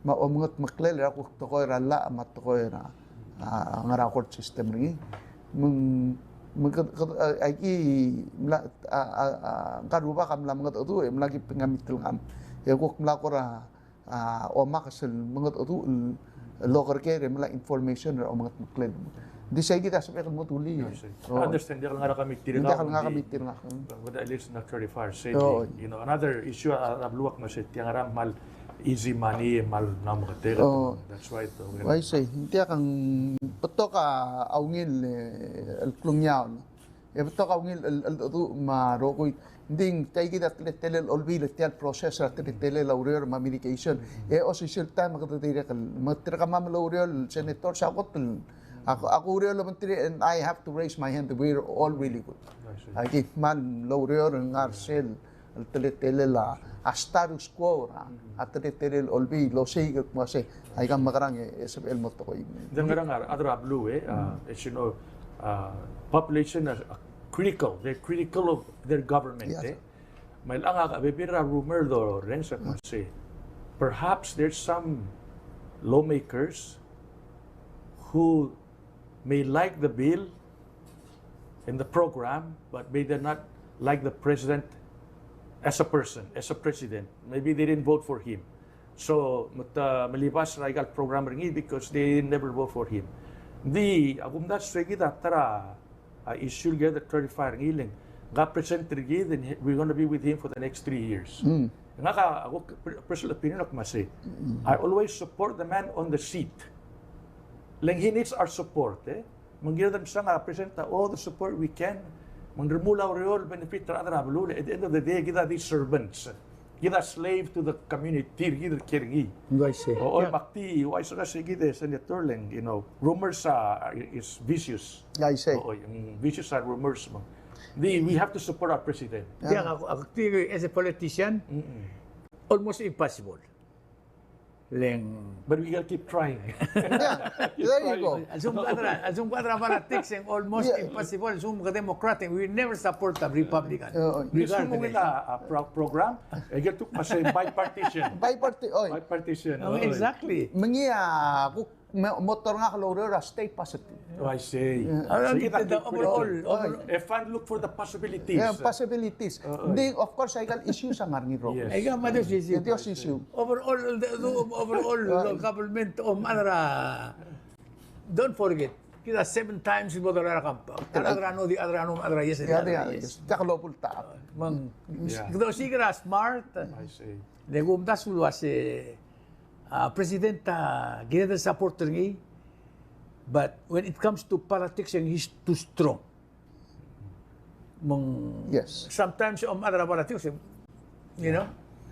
me a omengetmeklel er a kuk tekoi er a llach me a tekoi er a, a, ngar er a court system er ngii. Me ng, me ng ke, ke, a, aki mla, a, a, a, ngka el rubak a mla mengedecheduch, e mla ki bengkemiu el ngam. E kuk mla kora a, omak sel mengedecheduch el, el oker er ker e melai a information er a omengetmeklel. Ng di sei kid a sebechek el mo dulii. Yes, sir. Oh. I understand, diak el ngar er a committee er ngak. Diak el ngar er a committee er ngak. But at least ng clarify, sei, oh, you know, another issue a, a beluu a kmo se tiang a ngar er a kmal easy money, kmal mla meketeketang. Oh. That's why, uh, I see. Ng diak, ng betok a ungil, e, el klungiaol. E betok a ungil el, el, el, me a rokui. Ng di tia kid a teletelel a Olbiil, tia el process er a teletelel a ureor me a mitigation. E osisiu el taem e kede dirrek el, me tirka kemam el oureor el senators a kot el, ak, ak oureor el obengterir, and I have to raise my hand, we're all really good. I see. Aki kmal el oureor el ngar er sel el teletelel a, a status quo er a, a teletelel a Olbiil el osiik el kmo sei, aika mekerang e, e sebechel el mo tekoi. Ng di ngerang a rechad er a beluu, e, a, as you know, a, population are, are critical. They're critical of their government, e. Me a chelechang a bebil er a rumor el dorrenges a kmo sei, perhaps there's some lawmakers who may like the bill and the program, but may they not like the president as a person, as a president. Maybe they didn't vote for him. So, me te, melibas er aika el program er ngii because they never vote for him. Ng di, a kumdasu e kid a ta er a, a, issue el kede clarify er ngii le ng, ngka a president er kid, and he, we're gonna be with him for the next three years. Mm. Ngak a, a kuk per-, personal opinion a kmo sei. Mm. I always support the man on the seat. Le ng he needs our support, e. Me ng kired el msa a president a all the support we can. Me ng remuul a ureor el benefit er a rechad er a beluu. At the end of the day, kid a di servants. Kid a slave to the community er kid el kiei er ngii. Ng uaisei. O, o, me ak di uaisei, uaisei kid e Senator, le ng, you know, rumors are, is vicious. Uaisei. O, o, ng vicious are rumors mo. Di, we have to support our president. Diak, ak, ak di, as a politician, almost impossible. Le ng. But we gotta keep trying. Yeah, there you go. A lsekum kede, a lsekum kede politics e ng almost impossible. A lsekum kede Democratic, we never support a Republican. Regardless. A, a pro-, program, e kede kuk mesa bipartisan. Biparti-, oi. Bipartisan, oi. Exactly. Me ngii a kuk me-, mo er ngak el oureor a stay positive. Oh, I see. Yeah. So you have to the overall, overall. A fund look for the possibilities. Yeah, possibilities. Ng di, of course, aika el issues a ngar er ngii el rokui. Yes. Aika el issues. Overall, the, the overall government, o mad er a, don't forget, kid a seven times el bo dolai er a compact. A rechad er a no, di a rechad er a no, a rechad er a yes, a rechad er a yes. Diak lobulta. Me ng, kede osiik er a smart. I see. Le kumdasu el uase, a, president a kired el support er ngii, but when it comes to politics, e ng he's too strong. Me ng, yes, sometimes a mad er a politics, you know?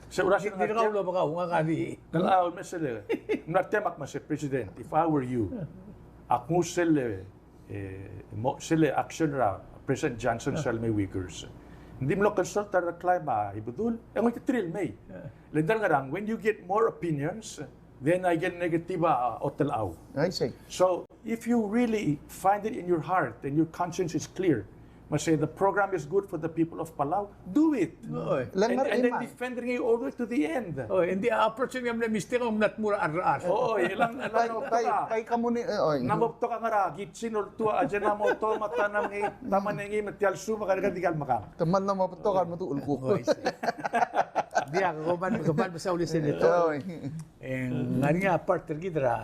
Se ura se di, di kau lo bekau, ngak a di. Kau a mesa le, ng mla er tiang me ak mesa, President, if I were you, ak nguu sel, e, mo, sel action er a President Johnson sel mei Uyghurs. Ng di mlo consult er a reklai me a Ibedul, e ng oititerir el mei. Le ng di ngerang, when you get more opinions, then aike el negative a otelechau. I see. So, if you really find it in your heart and your conscience is clear, me sei the program is good for the people of Palau, do it. Oi. And, and then defend er ngii all the way to the end. Oi, ng di approach er ngii a mle mistake, ng mla tmuu er a rechad. Oi, e lang, e lang. Bai, bai, bai, kamuni, e, oi. Ng mo betok a ngar er a kitchen el tua, a agenda mo to, me a ta ng ngii, ta me ng ngii, me tia el soup, me a kede di kal mekang. Te mal ng mo betok a remeduch el kuk. Oi, I see. Diak, ko mal, ko mal mesaul e Senator. Oi. E ng ngar er ngii a part er kid er a,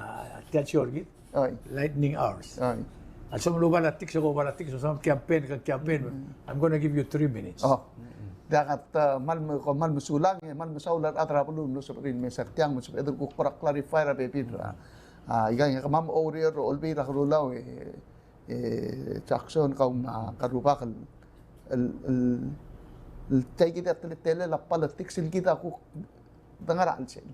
tia el show er kid. Oi. Lightning hours. Oi. A lsekum ng lobal a politics, e ko lobal a politics, e soam campaign, ke campaign, I'm gonna give you three minutes. Oh. Diak, e, kmal me-, ko mal mesulang, e, kmal mesaul er a rechad er a beluu el mlo sebechir el mesa er tiang, me sebeched el kuk kora clarify er a bebil er a. A, ika, ika kemam a oureor er a Olbiil er a Kelulau, e, e, Jackson, kau me a, ka rubak el, el, el, el tia kid a teletelel a politics el kid a kuk dengar er a chelsel.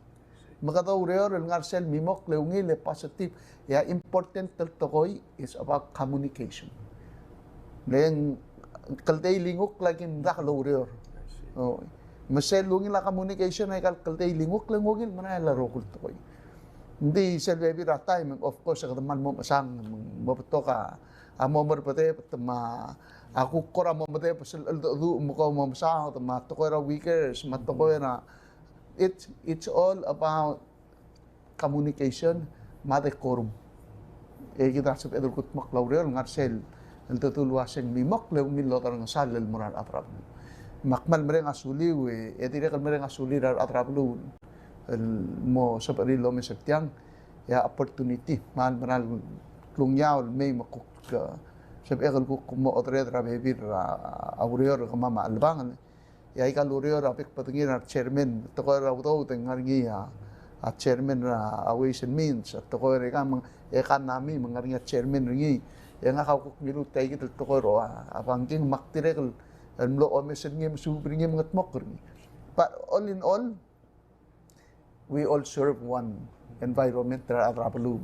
Me kede oureor el ngar sel mimokl e ungil e positive. E a important el tekoi is about communication. Le ng kldei el ingukl a kim dak loureor. Oi. Me sel ungil a communication, aika el kldei el ingukl e ng ungil merael a rokui el tekoi. Ng di sel bebil er a taem, of course, e kede mal mo mesang, mo betok a, a mo merebedebet, me a kuk kora mo medebes el cheldecheduch, me ko mo mesang, me a tekoi er a Uyghurs, me a tekoi er a It's, it's all about communication me a decorum. E kid a sebeched el kudmeklii a ureor el ngar sel, el dedu el uaseng mimokl e ungil loderengesall el mo er a rechad er a beluu. Me ak kmal mereng a suliu, e, e dirrek el mereng a sulir a rechad er a beluu el mo sebechir el omes er tiang, e a opportunity, me a mera el klungiaol el mei me kuk, e, sebechek el kuk mo odered er a bebil er a, a ureor er kemam a chelebangel. E aika el ureor a bek el bedengir a rechairman, tekoi er a udoud e ng ngar er ngii a, a chairman er a Ways and Means, a tekoi er a ika me ng, economy me ng ngar er ngii a chairman er ngii. E ngak a kuk ngiluu tia kid el tekoi er a, a banking me ak dirrek el, el mlo omes er ngii, mesuub er ngii, mengedmokl er ngii. But all in all, we all serve one environment er a rechad er a beluu.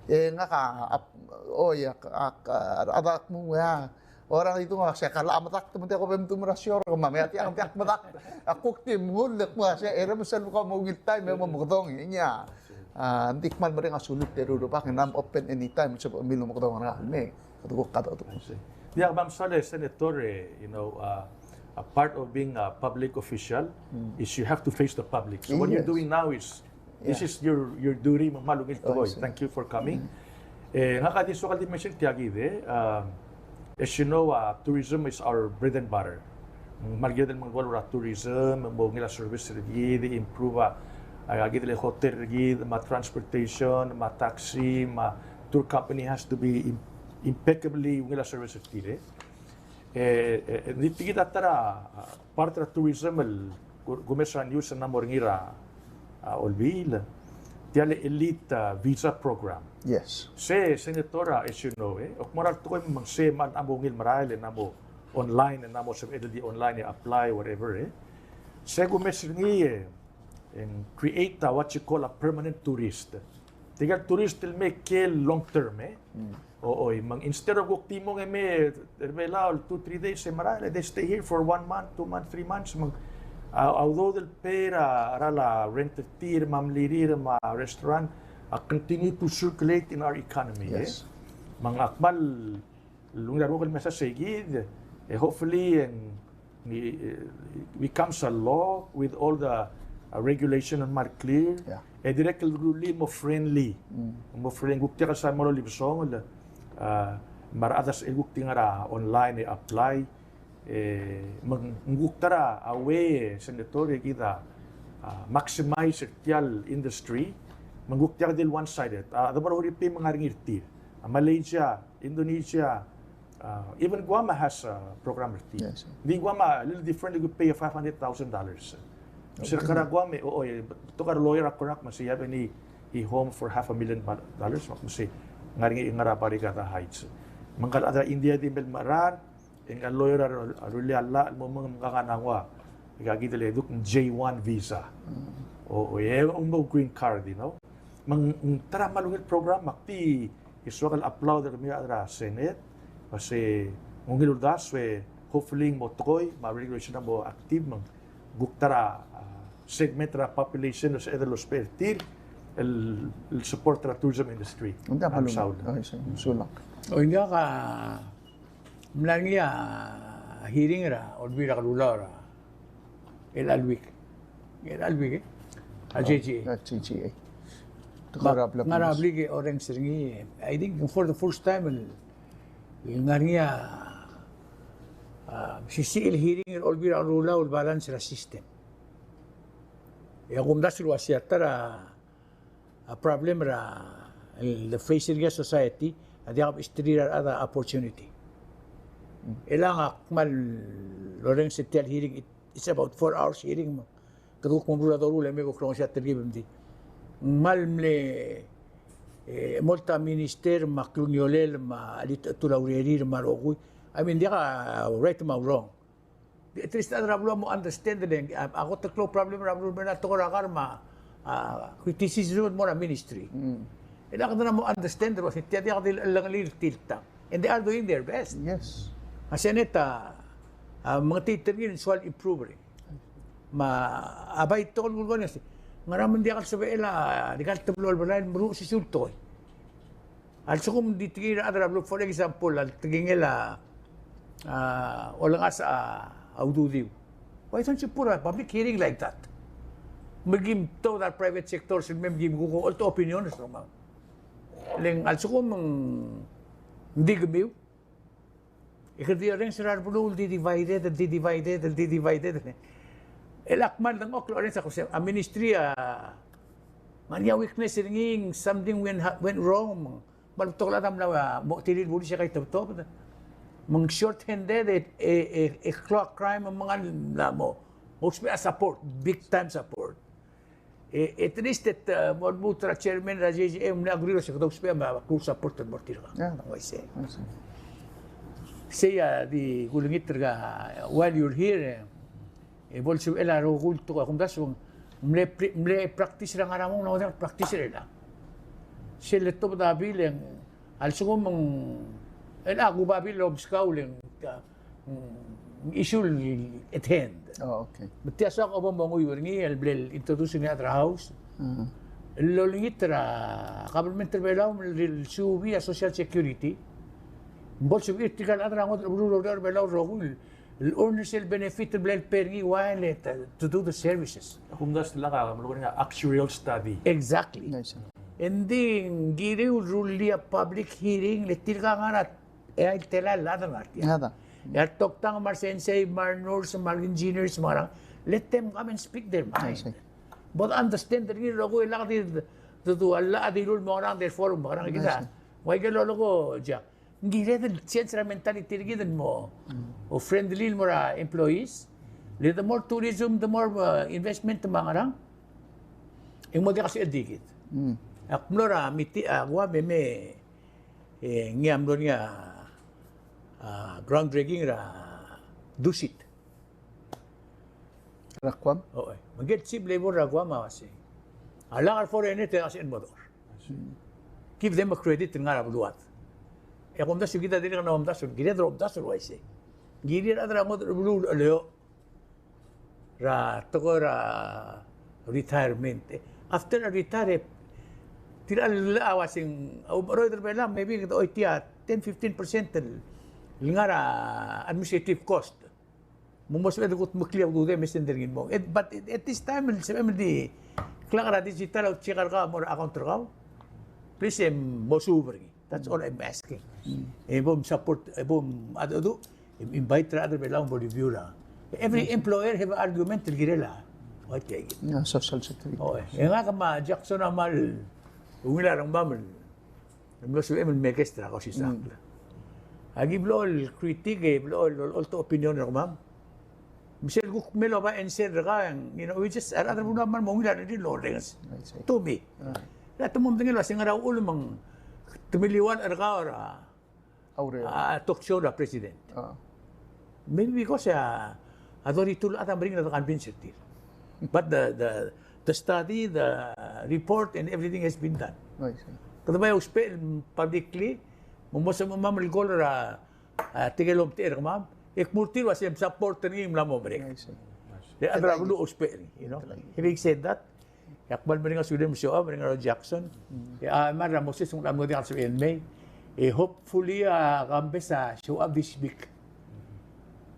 E ngak a, a, oi, a, a, a, a, a, a, a, a, orang itu ngak se kala medakt me te ko bem tumera sior kemam, e tia, tia medakt. Ak kuk di mengul e kmo se, e re mesel ko mo ungil taem e mo mekedong, e ngii a. A, ng di kmal mereng a sulir tia el rubak, and I'm open anytime, se bo mlo mekedong er ngak el mei. Kede kuk kadodu. I see. Tia kemam sel, Senator, e, you know, uh, a part of being a public official is you have to face the public. So what you're doing now is, this is your, your duty, me kmal ungil tekoi. Thank you for coming. E, ngak a di soak el di mention tia kid, e, um, as you know, uh, tourism is our bread and butter. Me kmal kired el mengedecheduch er a tourism, me bo ungil a service er kid, improve a, a kid el hotel er kid, me a transportation, me a taxi, me a tour company has to be im-, impeccably ungil a service er tir, e. E, e, e, ng di tia kid a ta er a, a, part er a tourism el ku-, kumes er a news el mla mo er ngii er a, a, Olbiil, tia el elite, a, visa program. Yes. Se, Senator, a, as you know, e, ak mo er a tekoi me ng se me ng mo ungil merael, e ng mo online, e ng mo sebechel di online, e apply, whatever, e. Se kumes er ngii e, e ng create a what you call a permanent tourist. Tirka el tourist el me kiei el long term, e. O, oi, me ng instead of kuk di mong e me er a Belau el two, three days e merael, e they stay here for one month, two months, three months, me ng, a, a udoud el pay er a, er a rent er tir, me a mlirir, me a restaurant, a continue to circulate in our economy, e. Yes. Me ng a kmal ungil a rokui el mesa seikid, e hopefully, e ng, e, becomes a law with all the, uh, regulation el kmal clear. Yeah. E dirrek el rullii el mo friendly. Mm. Mo friendly, kuk diak el sal mo lolibesongel, a, me a rechad a sebechel kuk di ngar er a online e apply. E, me ng kuk ta er a way, Senator, e kid a, a, maximize er tia el industry. Me ng kuk diak di el one-sided. A, a debo er a Europe me ng ngar er ngii er tir. A, Malaysia, Indonesia, uh, even Guam has a program er tir. Yes. Di Guam a little different, you could pay five hundred thousand dollars. Okay. Se er a kar er a Guam, e, o, o, e, betok a lawyer a kuk me sei, you have any, e, home for half a million ba-, dollars, me sei, ngar er ngii, ngar er a Barikada Heights. Me ngka el chad er a India di mle mecherar, e ngka el lawyer a ru-, a rullii a llach el mo meng me ngka a nguu a, e kid a leduk ng J one visa. Mm. O, o, e, ng mo green card, you know. Me ng, ng ta er a kmal ungil program, me ak di soak el applaud er kemiu el chad er a Senate, me se ng ungil uldasu e hopefully ng mo tekoi, me a regulation a mo active, me ng kuk ta er a, a, segment er a population el sebeched el ousbech er tir el, el support er a tourism industry. Ng di a kmal ungil. Saul. Oi, se, sulang. Oi, ng diak a mla er ngii a hearing er a Olbiil er a Kelulau er a chelecha el week. Chelecha el week, e? A J G A. A J G A. Me ng ngar er a blik e orrenges er ngii, I think for the first time el, el ngar er ngii a, a, sisiich el hearing er a Olbiil er a Kelulau el balance er a system. E a kumdasu el uasei a ta er a a problem er a, el, the face er a society, a diak a besterir a rechad a opportunity. Mm. E le ng kmal orrenges er tia el hearing, it, it's about four hours hearing, me kede kuk mo meruul a doruul e me kuk rongesii a telkib me ng di. Ng kmal mle, e, molt a minister, me a klungiolel, me a chelitechetul a urerir, me a rokui. I mean, diak a right me a wrong. Di, at least a rechad er a beluu a mo understand el, a, a kot el klou problem er a beluu el mei er a tekoi er a kar me a, a, criticism el mo er a ministry. Mm. E le kede mo understand el uasei tia diak di el, el ngelir el tiltang. And they are doing their best. Yes. A Senate a, a, mengeteet er ngii el soal improve er ngii. Me a, a bai tekoi el kulekoi el uasei, ngera me ng diak el sebechel a, dikea el teblo el blai el meruul sisiu el tekoi. A lsekum ng di tekingir a rechad er a beluu, for example, a tekingel a, a, olengasech a, a ududiu. Why don't you put a public hearing like that? Me kim tuobed a re private sector, se me kim kuk ocholt a opinion er kemam. Le ng a lsekum ng di kemiu, e kede di orrenges er a rebeluu el di divided, el di divided, el di divided. E le ak kmal dengchokl el orrenges a kuk se, a ministry a, ngar er ngii a weakness er ngii, something went, went wrong. Me ng kmal betok el chad a mla mo, mo tirir el bulis e kaitebetobed. Me ng short-handed e, e, e, e klou a crime me ng mla mo, mo ousbech a support, big time support. E, e, at least e, e, mo lmuut er a chairman er a J J A, e mle agree el uasei kede ousbech me a klou el support el mo er tirka. Yeah. Ng uaisei. I see. Sei a di kulengit er kau, while you're here, e, e bo lsebechel a rokui el tekoi, a kumdasu e ng mle pri-, mle practice er a ngar er a mong, ng ngodech el practice er chelechang. Sel letobed a bill e ng, a lsekum ng, el a kuba bill el omeskau le ng, ka, mm, issue at hand. Oh, okay. Me tia soak a bo monguiu er ngii el bla le introduce er ngii a rechad er a House. Mm. El olengit er a government er a Belau el, el suubii a Social Security. Bo lsebechir tirka el chad er a ngodech el beluu er a Belau el rokui el earners el benefit el bla le pay er ngii while to, to do the services. Kumdasu el lak a, me a actuarial study. Exactly. Nice. Engdi ng kirir el rullii a public hearing le tirka ngar er a eai el telael el chad el ngar tia. Ngar er a. E a retoktang me a resensei me a renurse me a reengineers me a ngerang, let them come and speak their mind. I see. Bo de understand er ngii el rokui el lak di, di, di, a llach a dilu el mo ngerang, therefore mo ngerang kid a. I see. Ng ua ikel lolekoi, Jack. Ng kired el change er a mentality er kid el mo, mm, o friendly el mo er a employees. Le the more tourism, the more, uh, investment me a ngerang. E ng mo diak a sebechel di kid. Mm. Ak mlo er a miti-, a, Guam e me, e, ngii a mlo er ngii a, a, groundbreaking er a Dusit. er a Guam? Oi. Me ngike el chief labor er a Guam a uasei, a lak el foreigner te ngar er sei el mo dechor. Give them a credit el ngar er a beluad. E ak omdasu, kid a dirrek el omdasu, kired el omdasu el uaisei. Ng kirir a rechad er a ngodech el beluu el cheleuoch er a tekoi er a retirement. After a retire, tirka el uasei, a umecheroid er a Belau, maybe kede oitii a ten, fifteen percent el, el ngar er a administrative cost. Me ng mo sebeched el kutmeklii a udoud e mesa e ng di ngii el mo. But at this time, el sebechem el di klak er a digital a check er kau, mo er a account er kau, please, e mosuub er ngii. That's all I'm asking. E bo msupport, e bo mchedecheduch, e invite er a rechad er a Belau me bo review er a. Every employer have argument el kirel a. Oi, tia kid. Social security. Oi, e ngak me a Jackson a kmal ungil a rengmam el mlo sebechem el me guest er a Kausisechakl. Aki blechoel critic, e blechoel, blechoel olto opinion er kemam. Me sel kuk mle oba answer er kau, you know, we just, a rechad er a beluu a kmal mo ungil a rengrir el orrenges. To me. Ng te mo medengei el uasei ngera uchul me ng te miliual er kau er a, a talk show er a president. Maybe because a, a thirty-two el chad a meringel a convince er tir. But the, the, the study, the report, and everything has been done. Kede bai ousbech publicly, me mo sebechemam el call er a, a, tirke el omtechei er kemam, e kmo er tir el uasei msupport er ngii e ng mla mo merek. E a rechad er a beluu a ousbech er ngii, you know. Having said that, e ak kmal mereng a sulem el show up, mereng a Jackson. E a, me a Moses, ng mla mo diak el sebechel el mei. E hopefully, a, Kambes a show up this week.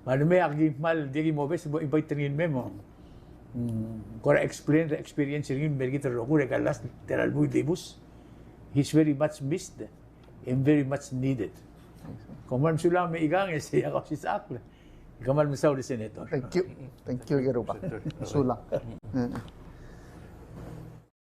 Me a lemei e aki kmal diak ki mobes, bo invite er ngii el mei me ng kora explain er a experience er ngii el mei er kid el rokui er a Kallas, er a lebo el dibus. He's very much missed and very much needed. Kom kmal mesulang me ikang e sei a Kausisechakl. Kmal mesaul, Senator. Thank you. Thank you, Rubak. Sulang.